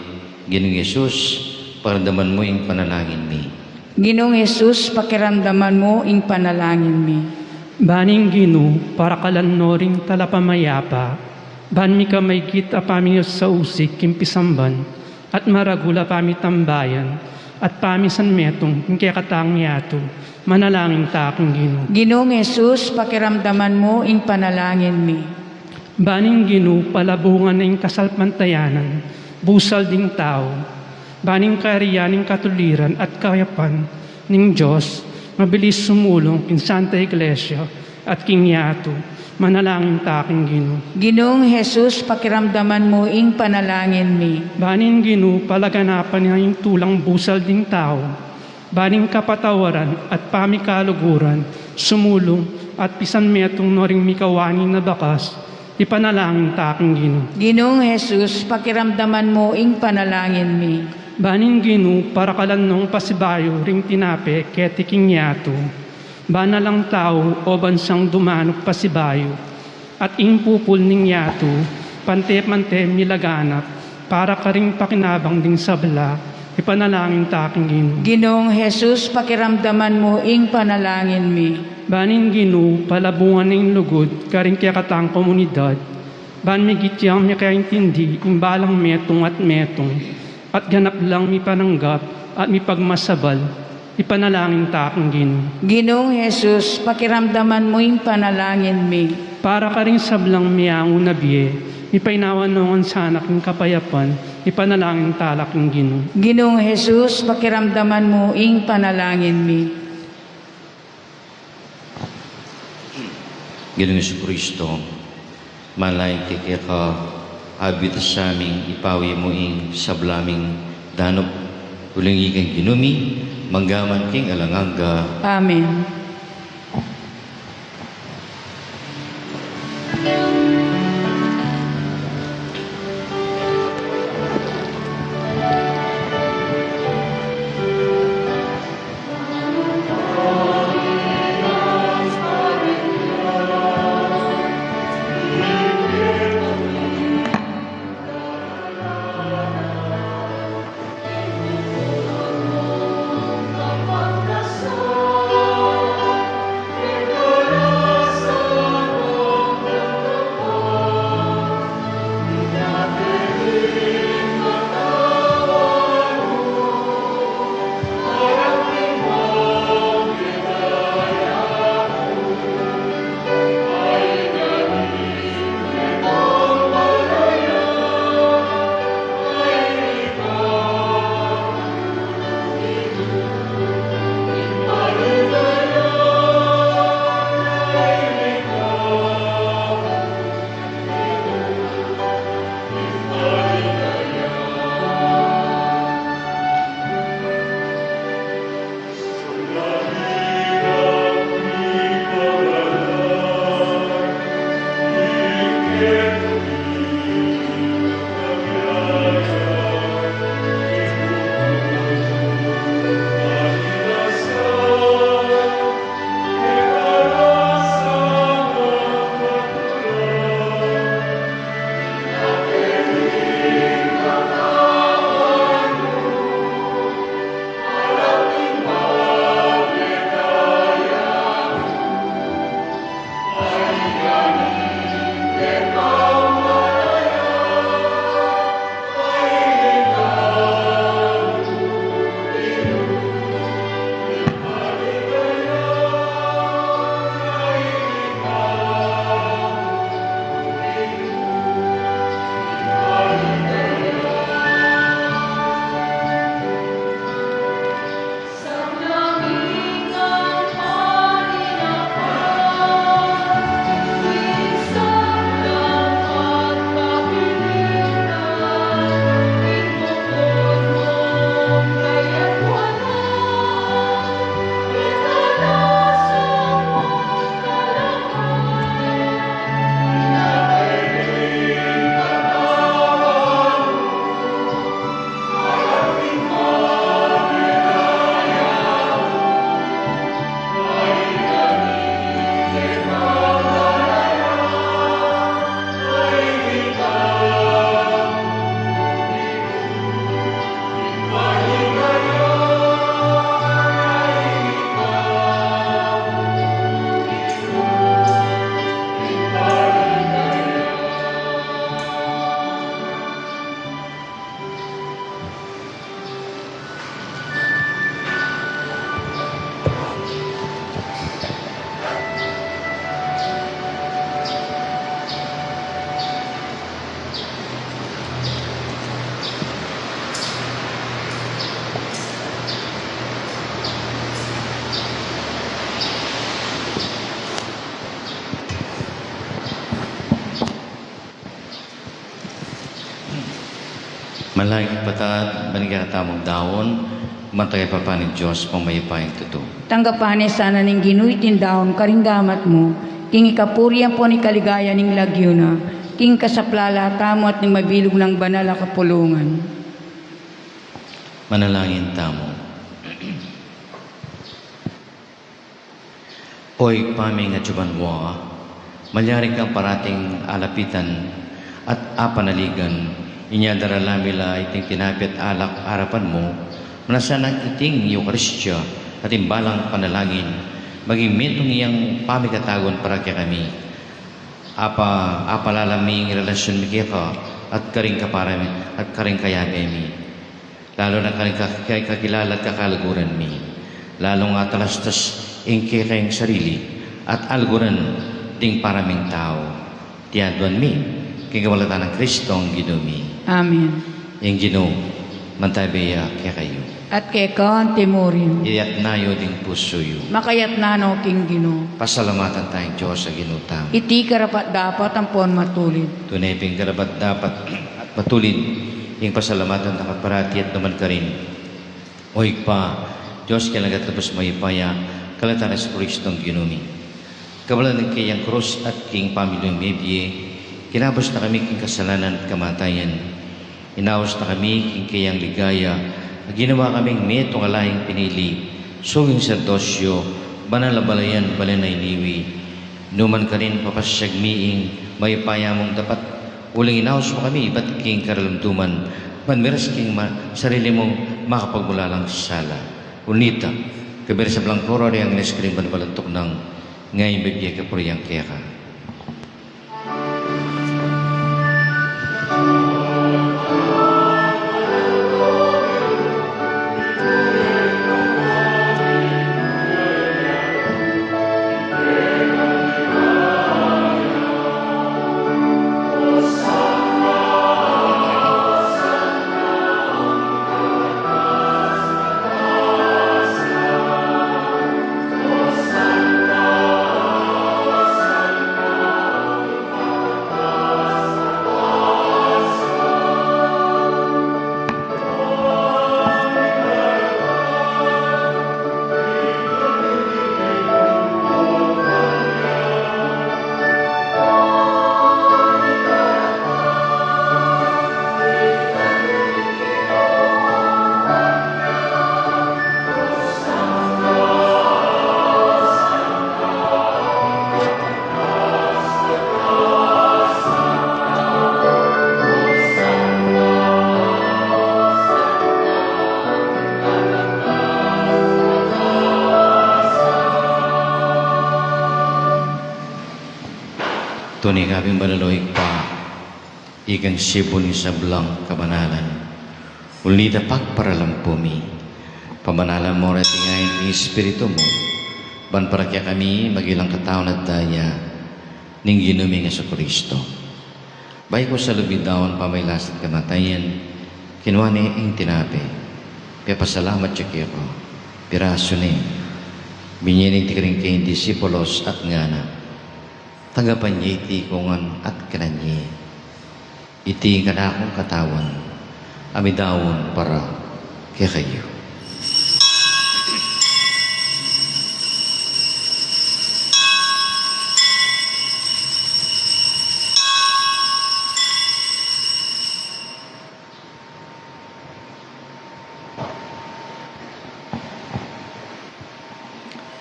Ginung Jesus, pakiramdaman mu ing panalangin mi. Ginung Jesus, pakiramdaman mu ing panalangin mi. Ban ing Ginu, parakalan no ring talapamayapa, ban mika maygit a pamisausig king pisamban, at maragul a pamitambayan, at pamisanmetung king kekatang yatu, manalangin ta king Ginu. Ginung Jesus, pakiramdaman mu ing panalangin mi. Ban ing Ginu, palabungan na ing kasalpantayanan, busal ding tau, ban ing kayarian ning katuliran at kayapan ning Dios, mabilis sumulung king Santa Iglesia at king yatu, manalangin ta king Ginu. Ginung Jesus, pakiramdaman mu ing panalangin mi. Ban ing Ginu, palaganapan na ing tulang busal ding tau, ban ing kapatawaran at pamikaluguran, sumulung at pisanmetung no ring mikawani na bakas, ipanalangin ta king Ginu. Ginung Jesus, pakiramdaman mu ing panalangin mi. Ban ing Ginu, parakalan nong pasibayu ring tinape keti king yatu, ban alang tau o bansang dumanup pasibayu, at ing pupul ning yatu, pante-pante milaganap, para karing pakinabang ding sabla, ipanalangin ta king Ginu. Ginung Jesus, pakiramdaman mu ing panalangin mi. Ban ing Ginu, palabungan ing lugud karing kekatang komunidad, ban migit yang mikaintindi ing balang metung at metung, at ganap lang mipananggap at mipagmasabal, ipanalangin ta king Ginu. Ginung Jesus, pakiramdaman mu ing panalangin mi. Para karing sablang miyangu na bie, mipainawa no ngan sana king kapayapan, ipanalangin ta la king Ginu. Ginung Jesus, pakiramdaman mu ing panalangin mi. Ginung Jesucristo, malay kekeka, abit sa ming ipawi mu ing sabla ming danup, uling ikang Ginu mi, mangga man king alang angga. Amen. Manalangin kekatamu, ban ing kekatamung daun, mantaga papa ning Dios, pang mayupayang tutu. Tanggapan na sana ning Ginu iting daun karing gamat mu, king ikapuri ampon ikaligaya ning lagyu na, king kasaplalan tamu at ning mabilug nang banal a kapulungan. Manalangin tamu. O Ibpa ming atsu banua, malyari kang parating alapitan at apanaligan, inya darala mi la iting tinape at alak arapan mu, manasa nang iting Eukaristia at ing balang panalangin, maging metung yang pamikatagun para kekami. Apa, apalalam mi ing relasyun mi keka, at karing kapara mi, at karing kayabe mi. Lalu na karing kak-, kakilala at kakaluguran mi. Lalu ngang atalastas ing kekeng sarili at aluguran ding para ming tau. Iti aduan mi, king kapamilatan nang Kristong Ginu mi. Amen. Ing Ginu, mantabi ya kekayu. At keka mu rin. Iyatna yu ding pusu yu. Makayatna no king Ginu. Pasalamatan taya ing Dios a Ginu tamu. Iti karapat-dapat ampon matulid. Tune pin karapat-dapat at matulid, ing pasalamatan tamu parati at nukarin. O Ibpa, Dios king lagyu at lubus mayupaya, kapilan nang Jesukristong Ginu mi. Kapilan ning kayang krus at king pamiliung mebie, kinabus na kami king kasalanan at kamatayan. Inaus na kami king kayang ligaya, at ginawa kaming metung a laing pinili, suging saserdotyo, banal a balayan, balen a iniwi. Nukarin papasyag mi ing mayupaya mung dapat, uling inaus mu kami ibat king karalumduman, ban miras king ma-, sarili mung makapagmulalang sala. Ulita, kayabe ring sablang koro, ring angel karing banal a tuknang, ngeni at bibie kapurian keka. Tune ka pin banal, o Ibpa, ikang sibu ning sablang kabanalan. Ulita pagparalan pu mi, pabanalan mu reti ngan king Espiritu mu, ban para kekami maging lang katawan at daya ning Ginu ming Jesucristo. Bayu ku salubing daun pamagkasakit at kamatayan, kinua ne ing tinape, pepasalamat ya keka, pirasu ne, binye ne iti karing kayang disipulos at ngana: Tanggapan ye iti ikongan at kanan ye. Iti ing kanakung katawan, a midaun para kekayu.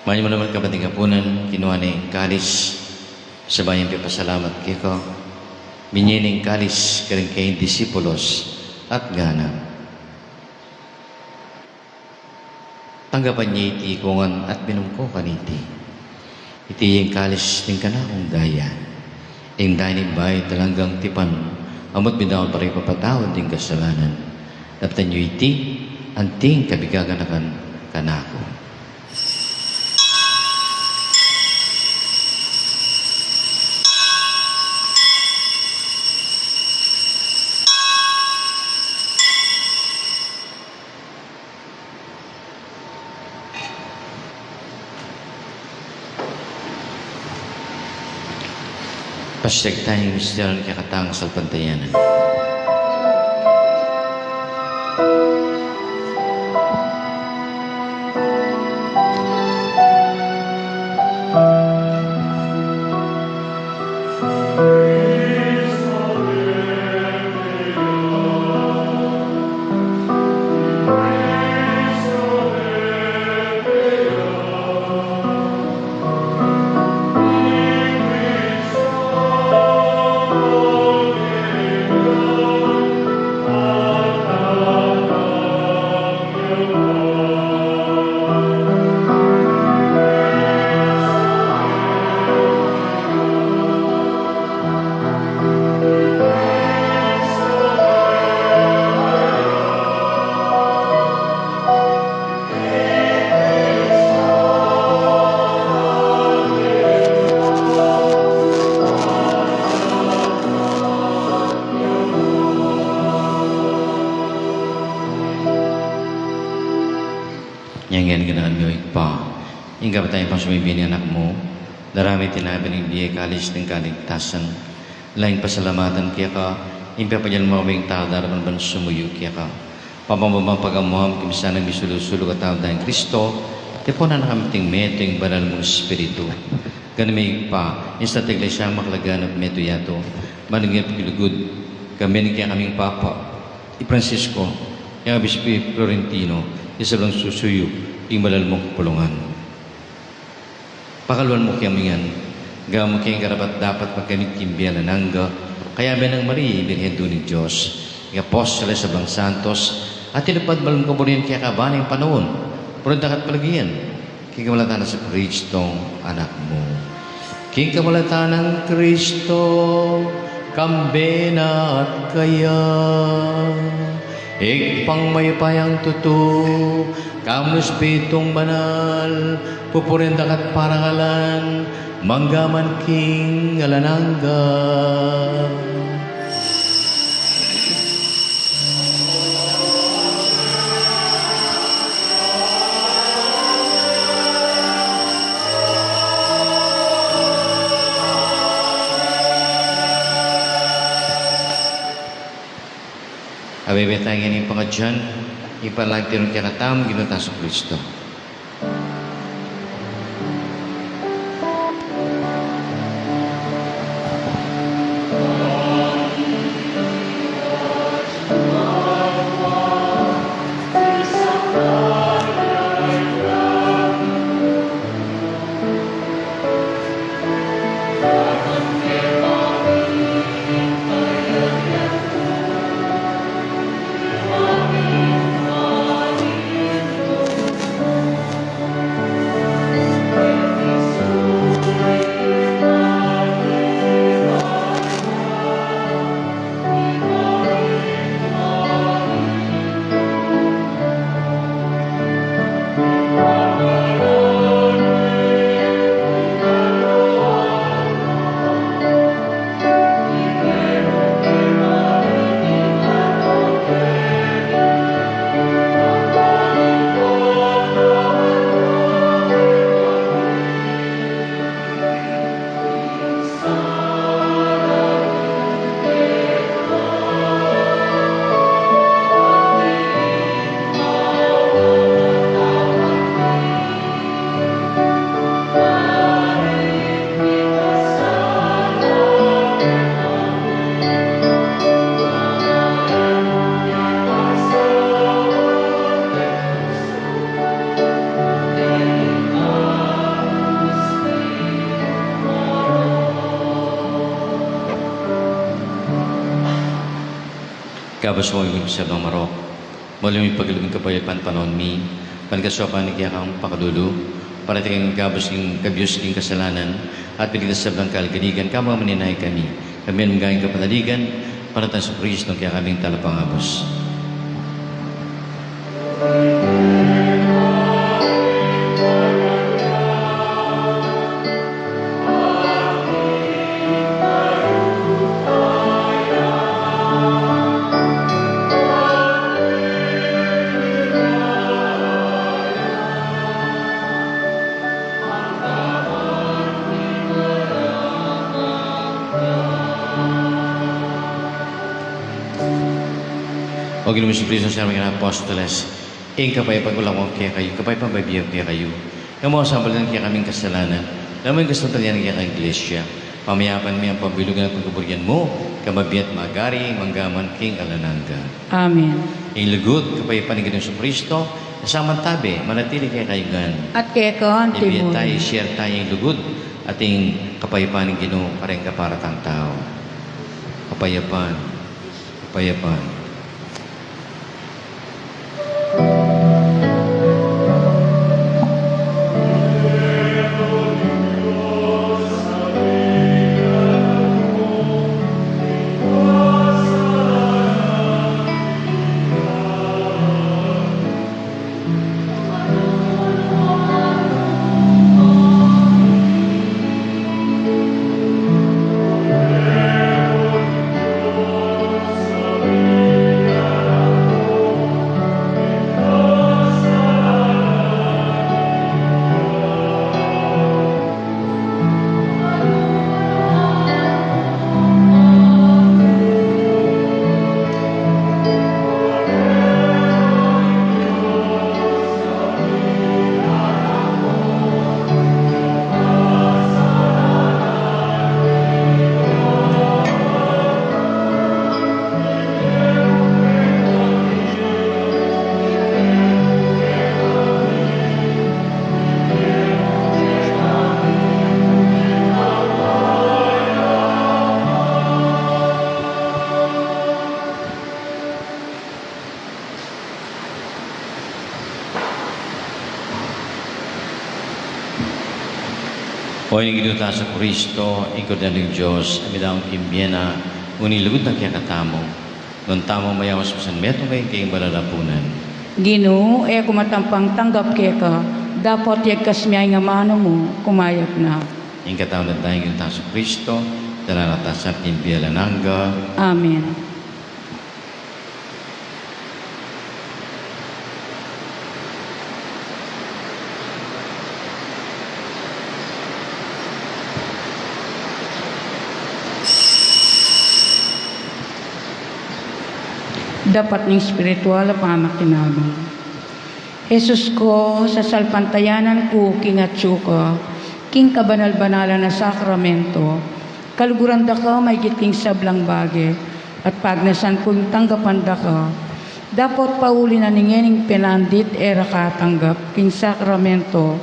Mayap mu naman, kapatad ning kapunan, kinua ne ing kalis, sabyan pepasalamat keka, binye ne ing kalis karing kayang disipulos at ngana: Tanggapan ye iti ikongan at minum ko kaniti. Iti ing kalis ning kanakung daya, ing daya ning bayu at alang anggang tipan, a mumunang para king pepatawad ning kasalanan. Daptan yu iti anting kabiganakan kanaku. Pasyag taya ing misteryu ning kekatang kasalpantayanan. Keni ganakan mi, o Ibpa, ing kapatay pang sumibie ning Anak mu, darame ing tinape ning bie, kalis ning kaligtasan. Laing pasalamatan keka, ing pepanyal mu kaming tadarapan ban sumuyu keka. Pamamabang pagamuan mu king misanang misulu-sulu kataudan nang Kristo, tipunan na kami king metung ning Banal mung Espiritu. Gani mi, Ibpa, ing Santa Iglesia makalaganap metung yatu, manggana king paglugud, kambe ning kekaming Papa i Francisco, king Obispo Florentino, ing sablang susuyu king banal mung kapulungan. Pakaluan mu kami ngan, gawan mu kaming karapat-dapat magkamit king bie alang angga, kayabe nang Maria, Birhen ning Dios, ing apostoles, sablang santos, a tinupad banal mung kaburian keka kabanang panaun, purian da ka at palagian, king kamalatan nang Jesukristong Anak mu. King kamalatan nang Kristo, kambe na at kaya, Ibpang mayupayang tutu, kayabe ning Espiritung Banal, pupurian da ka at parangalan, mangga man king alang angga. Abe, abe taya ngening pangadyan ing panalangin mi kekatamu king Ginu tang Jesucristo. Kabus mo ing sablang marok, mauli mung pagkalub ing kapayapan panaun mi, ban kasaupan ning kekang pakalulu, parati kang ikabus king kabius king kasalanan, at miligtas king sablang kaligaligan, kabang maninaya kami, kambe nang mangga king kapanaligan, pamilatan nang Jesucristo a kekaming Talapangabus. O Ginu mung Jesucristo, sinabi mu king apostoles, ing kapayapan ku lalam ku kekayu, kapayapan bibie ku kekayu. E mu sabyan ing kekaming kasalanan, lalu mu ing kasalpantayanan ning kekang Iglesia. Pamayapan mu ya, pambilugan at pagkaburian mu, ika a mabie at magari, mangga man king alang angga. Amen. Ing lugud, kapayapan ning Ginu Jesucristo, a mantabe, manatili kekayu ngan. At keka mu rin. Ibie taya, i-share taya ing lugud at ing kapayapan ning Ginu kareng kaparang tau. Kapayapan. Kapayapan. O Ginu tamu Jesucristo, ing Kordero ning Dios, a midaun king bie na, uli lugud na kekatamu, nuan tamu mayaus masanmetung king kayang balalapunan. Ginu, e ku matampang tanggap keka, dapot yagkas mu ing amanu mu, kumayap na. Ing katawan at daya ning Ginu tamu Jesucristo, daralan na la king bie alang angga. Amen. Dapat ning espiritual a pamakinabang. Jesus ko, sasalpantayanan ku king atsu ka, king kabanal-banalan a sakramento, kaluguran da ka maigit king sablang bage, at pagnasan kung tanggapan da ka. Dapot pauli na ning ngening penandit e ra ka tanggap king sakramento,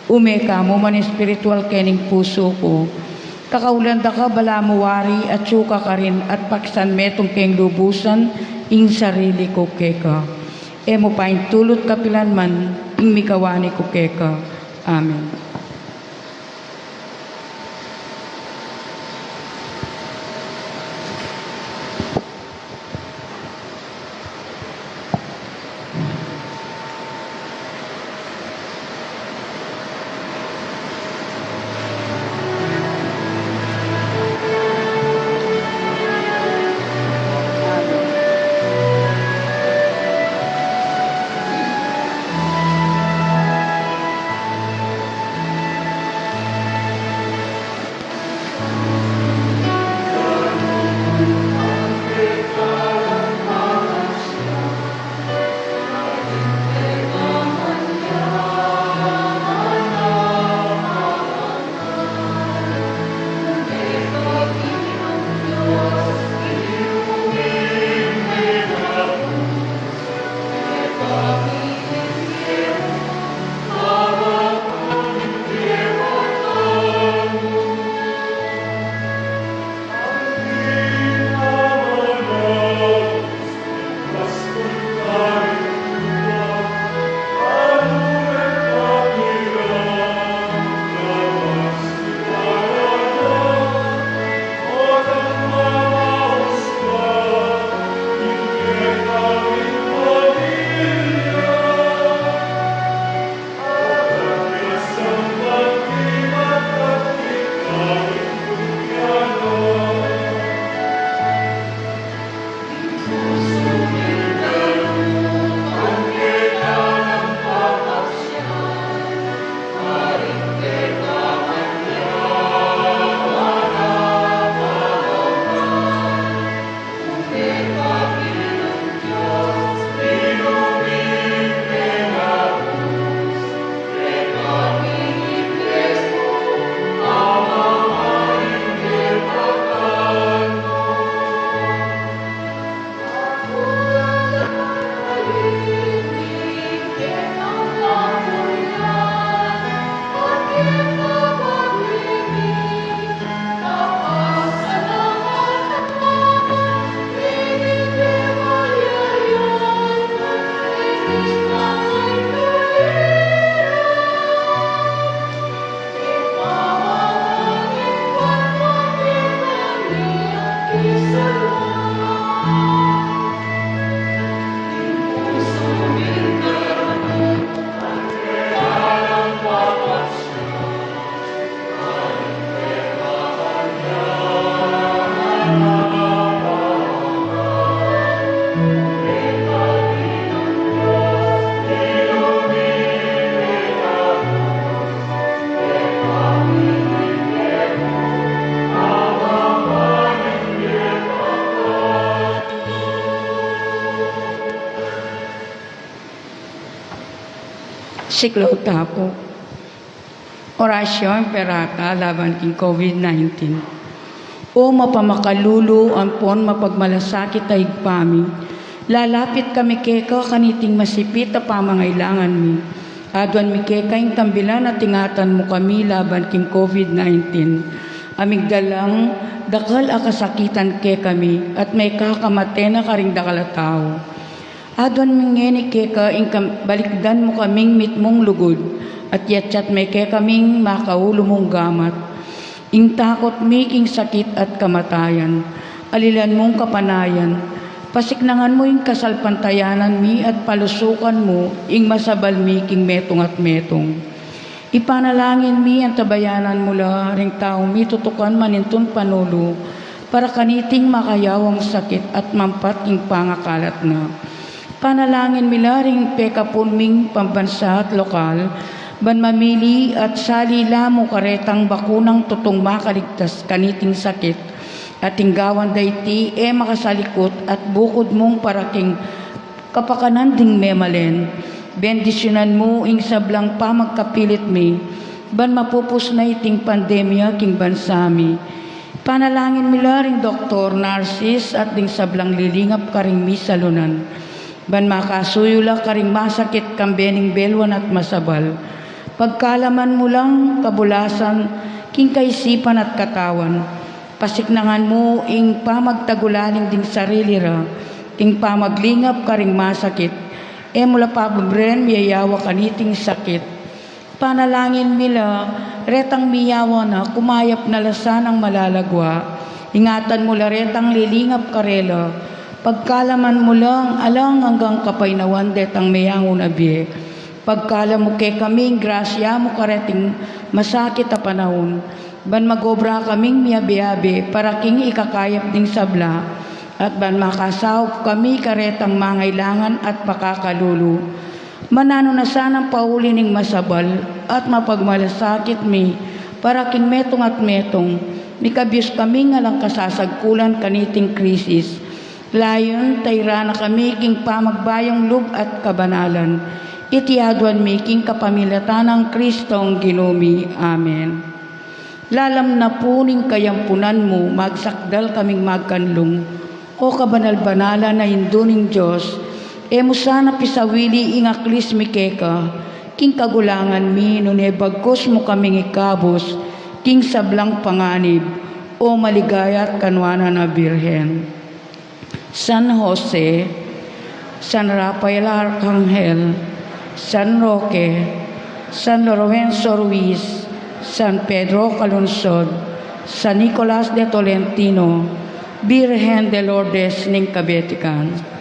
ume ka mu man espiritual kening pusu ku. Kakaulan da ka balamu wari, atsu ka karin at pakisanmetung keng lubusan ing sarili ku keka. E mu pa intulu kapilan man ing mikawani ku keka. Amen. Siklaud ta pu. Oratio Imperata laban king COVID nineteen. O mapamakalulu ampon mapagmalasakit a Ibpa mi, lalapit kami keka kaniting masipit a pamangailangan mi. Aduan mi keka ing tambilan at ingatan mu kami laban king COVID nineteen. A migdalang dakal a kasakitan kekami at mekakamate na karing dakal a tau. Aduan mi ngeni keka ing kam-, balikdan mu kaming mitmung lugud, at yatyat me kekaming makaulu mung gamat. Ing takut mi king sakit at kamatayan, alilan mung kapanayan, pasiknangan mu ing kasalpantayanan mi at palusukan mu ing masabal mi king metung at metung. Ipanalangin mi antabayanan mu la ring taung mitutukan manintun panulu para kaniting makayawang sakit at mampat king pangakalat na. Panalangin mi la ring pekapun ming pambansa at lokal, ban mamili at sali la mu karetang bakunang tutung makaligtas kaniting sakit, at ing gawan da iti e makasalikut at bukud mung para king kapakanan ding memalen. Bendisyunan mu ing sablang pamagkapilit mi, ban mapupus na iting pandemya king bansa mi. Panalangin mi la ring doktor, narsis, at ding sablang lilingap karing misalunan, ban makasuyu la karing masakit kambe ning beluan at masabal. Pagkalaman mu lang kabulasan king kaisipan at katawan. Pasiknangan mu ing pamagtagulaling ding sarili ra king pamaglingap karing masakit. E mu la pababren miyayawa kaniting sakit. Panalangin mi la retang miyawa na, kumayap na la sanang malalagwa. Ingatan mu la retang lilingap karela. Pagkalaman mu lang alang anggang kapaynawan detang meyangu na bie. Pagkalam mu kekami ing grasya mu kareting masakit a panaun, ban magobra kaming miyabe-abe para king ikakayap ding sabla, at ban makasaup kami karetang mangailangan at pakakalulu. Mananu na sanang pauli ning masabal at mapagmalasakit mi para king metung at metung, mikabius kaming alang kasasagkulan kaniting krisis. Layun, tairan na kami king pamagbayung lub at kabanalan. Iti aduan mi king kapamilatan nang Kristong Ginu mi. Amen. Lalam na pu ning kayampunan mu, magsakdal kaming magkanlung. O kabanal-banalan a Indu ning Dios, e mu sana pisawili ing aklis mi keka, king kagulangan mi, nune bagkus mu kaming ikabus king sablang panganib, O maligaya at kanuanan a Birhen. San Jose, San Rafael Arcangel, San Roque, San Lorenzo Ruiz, San Pedro Calungsod, San Nicolas de Tolentino, Birhen de Lourdes ning Kabetikan.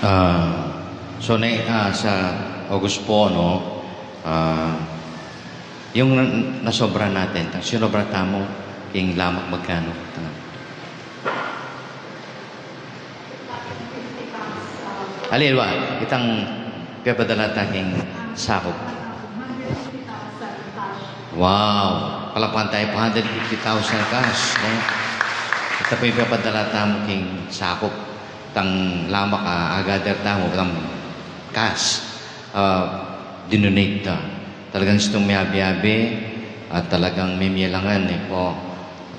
Ah, so, ne, ah, sa August po, no, ah, yung na-, nasobra natin, tang sinobra tamu, king lamak magkanu? Aliwa, itang pepadala ta king sakup. Wow! Palakpakan tayo, four hundred fifty thousand cash, ne? Ita pu ing pepadala tamu king sakup. Tang lamak a, a-gather tamu, tang cash, ah, dinonate ta. Talagang istung miyabe-abe, at talagang mimiyalangan, e pu,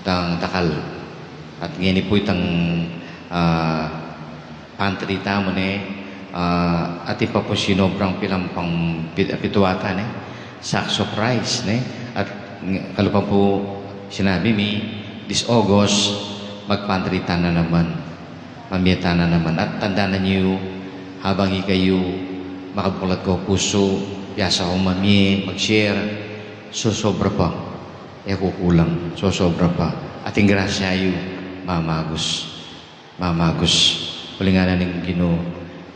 tang dakal. At ngeni pu itang, ah, pantry tamu, ne, ah, atin pa pu sinobrang pilampang pit-, pituatan, ne, sacks of rice, ne, at ng-, kalupa pu sinabi mi, this August, mag-pantry ta na naman, mamie ta na naman. At tandanan yu, habang ikayu makabuklat ko pusu, biasa ko mamie, mag-share, sosobra pa, e kukulang, sosobra pa. At ing grasya yu, mamagus. Mamagus. Uling ngana ning Ginu,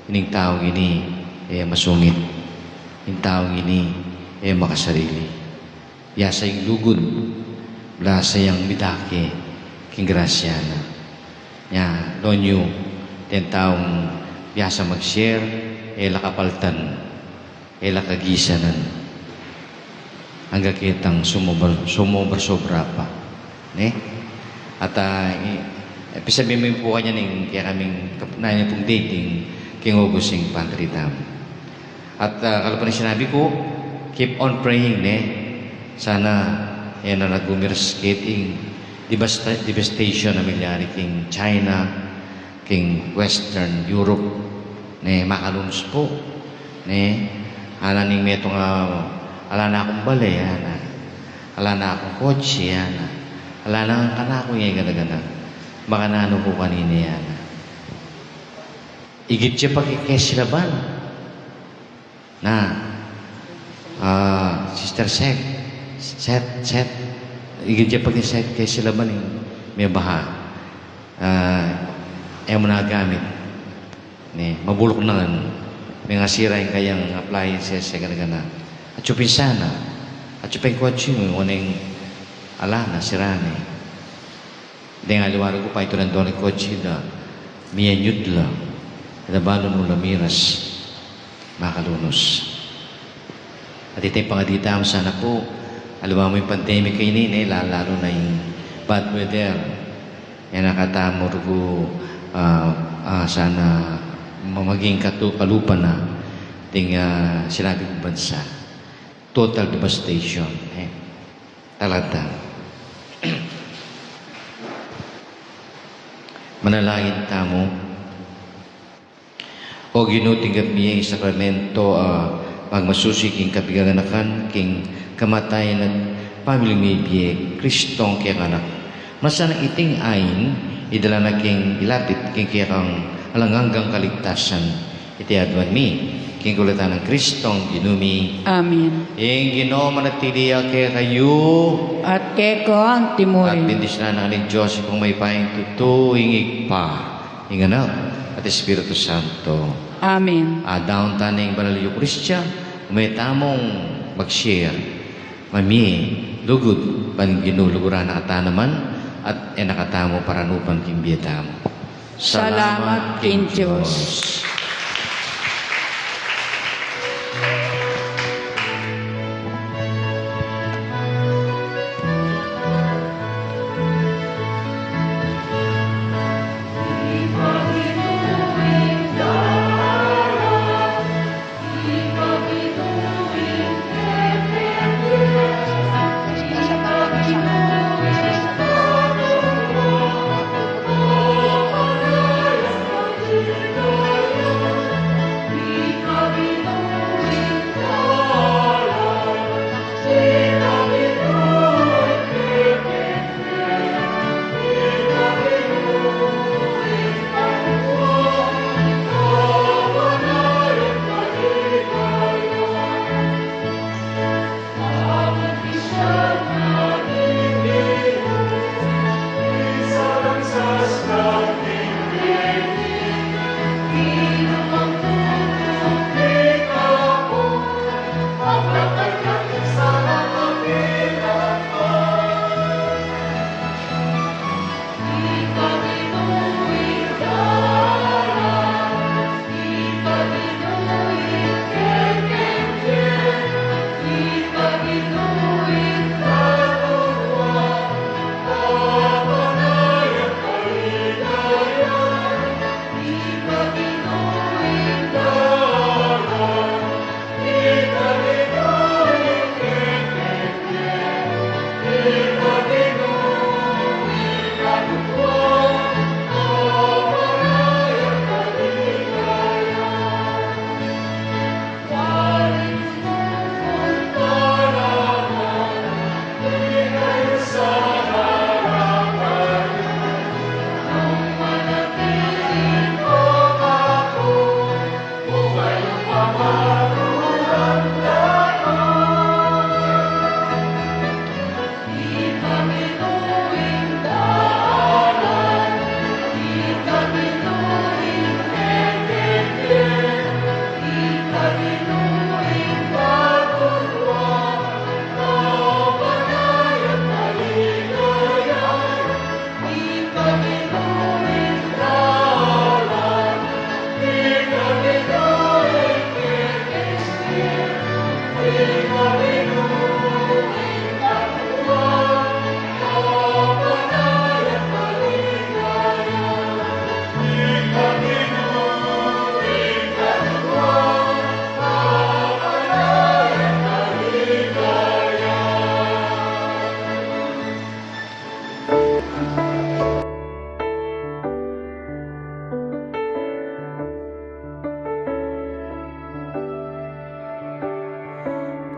ining taung ini, e masungit. Ing taung ini, e makasarili. Biasa ing lugud, biasa yang midake, king grasya na. Nya, lawan yu, deng taung biasa mag-share, e la kapaltan. E la kagisanan. Angga ketang sumobra, sumobra-sobra pa. Ne? At, ah, i-, pisabi mi pu kanyan ing kekaming kap-, nanu pung dating king August ing pantry tamu. At, ah, kalupa ning sinabi ku, keep on praying, ne? Sana, e na nagumiraskit ing devasta-, devastation a milyari king China, king Western Europe, ne, makalunus pu, ne, ala ning metung a, ala na kung bale, ana. Ala na kung kotse, ana. Ala na kanaku, e gana-gana. Makananu ku kanini, ana. Igit ya pa king kesilaban. Na, ah, Sister Seth, Seth, Seth, igit ya pa king Seth kesilaban ing mebaha. Ah, e mu na gamit. Ne, mabuluk na ngan. Mengasira ing kayang appliances, e gana-gana. Atsu pin sana. Atsu pin kotse mu, oneng ala na, sira ne. Deng aliwa rugyan ku pa, itu nandon ing kotse da, miyanyud la, da balu nu la miras, makalunus. At iti pangadi tamu sana pu, aliwa mu ing pandemic a ini, ne, la-, lalu na ing bad weather. E na katamu rugyan, ah, ah, sana ma-, maging katu-, kalupa na ding, ah, sinabi kung bansa. Total devastation, e. Talata. Manalangin tamu. O Ginu, tinggap mi ya ing sakramento a magmasusi king kabiganakan, king kamatayan at pamilyu mibie, Kristong kekang Anak. Masanang iting ain, idala na king ilapit king kekang alang anggang kaligtasan. Iti aduan mi, king kapamilatan nang Kristong Ginu mi. Amen. Ing Ginu manatili ya kekayu. At keka mu rin. At bendisyunan na kayu ning Dios, Ibpang mayupayang tutu, ing Ibpa, ing Anak, at Espiritu Santo. Amen. Adaun tana ing Banal a Eukaristia, ume tamung mag-share. Mamie, lugud, ban Ginu luguran na katamu naman, at e na katamu paranupan king bie tamu. Salamat king Dios.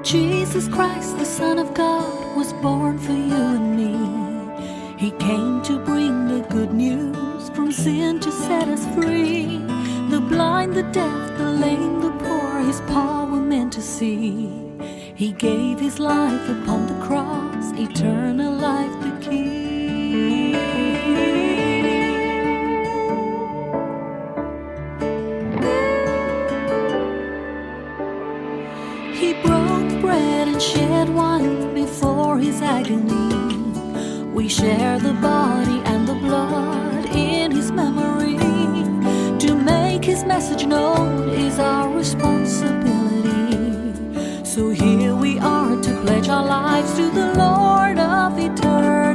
Jesus Christ, the Son of God, was born for you and me. He came to bring the good news, from sin to set us free. The blind, the deaf, the lame, the poor, his power meant to see. He gave his life upon the cross, eternal life the key. He broke bread and shed wine before his agony. We share the body and the blood in his memory. To make his message known is our responsibility. So here we are to pledge our lives to the Lord of eternity.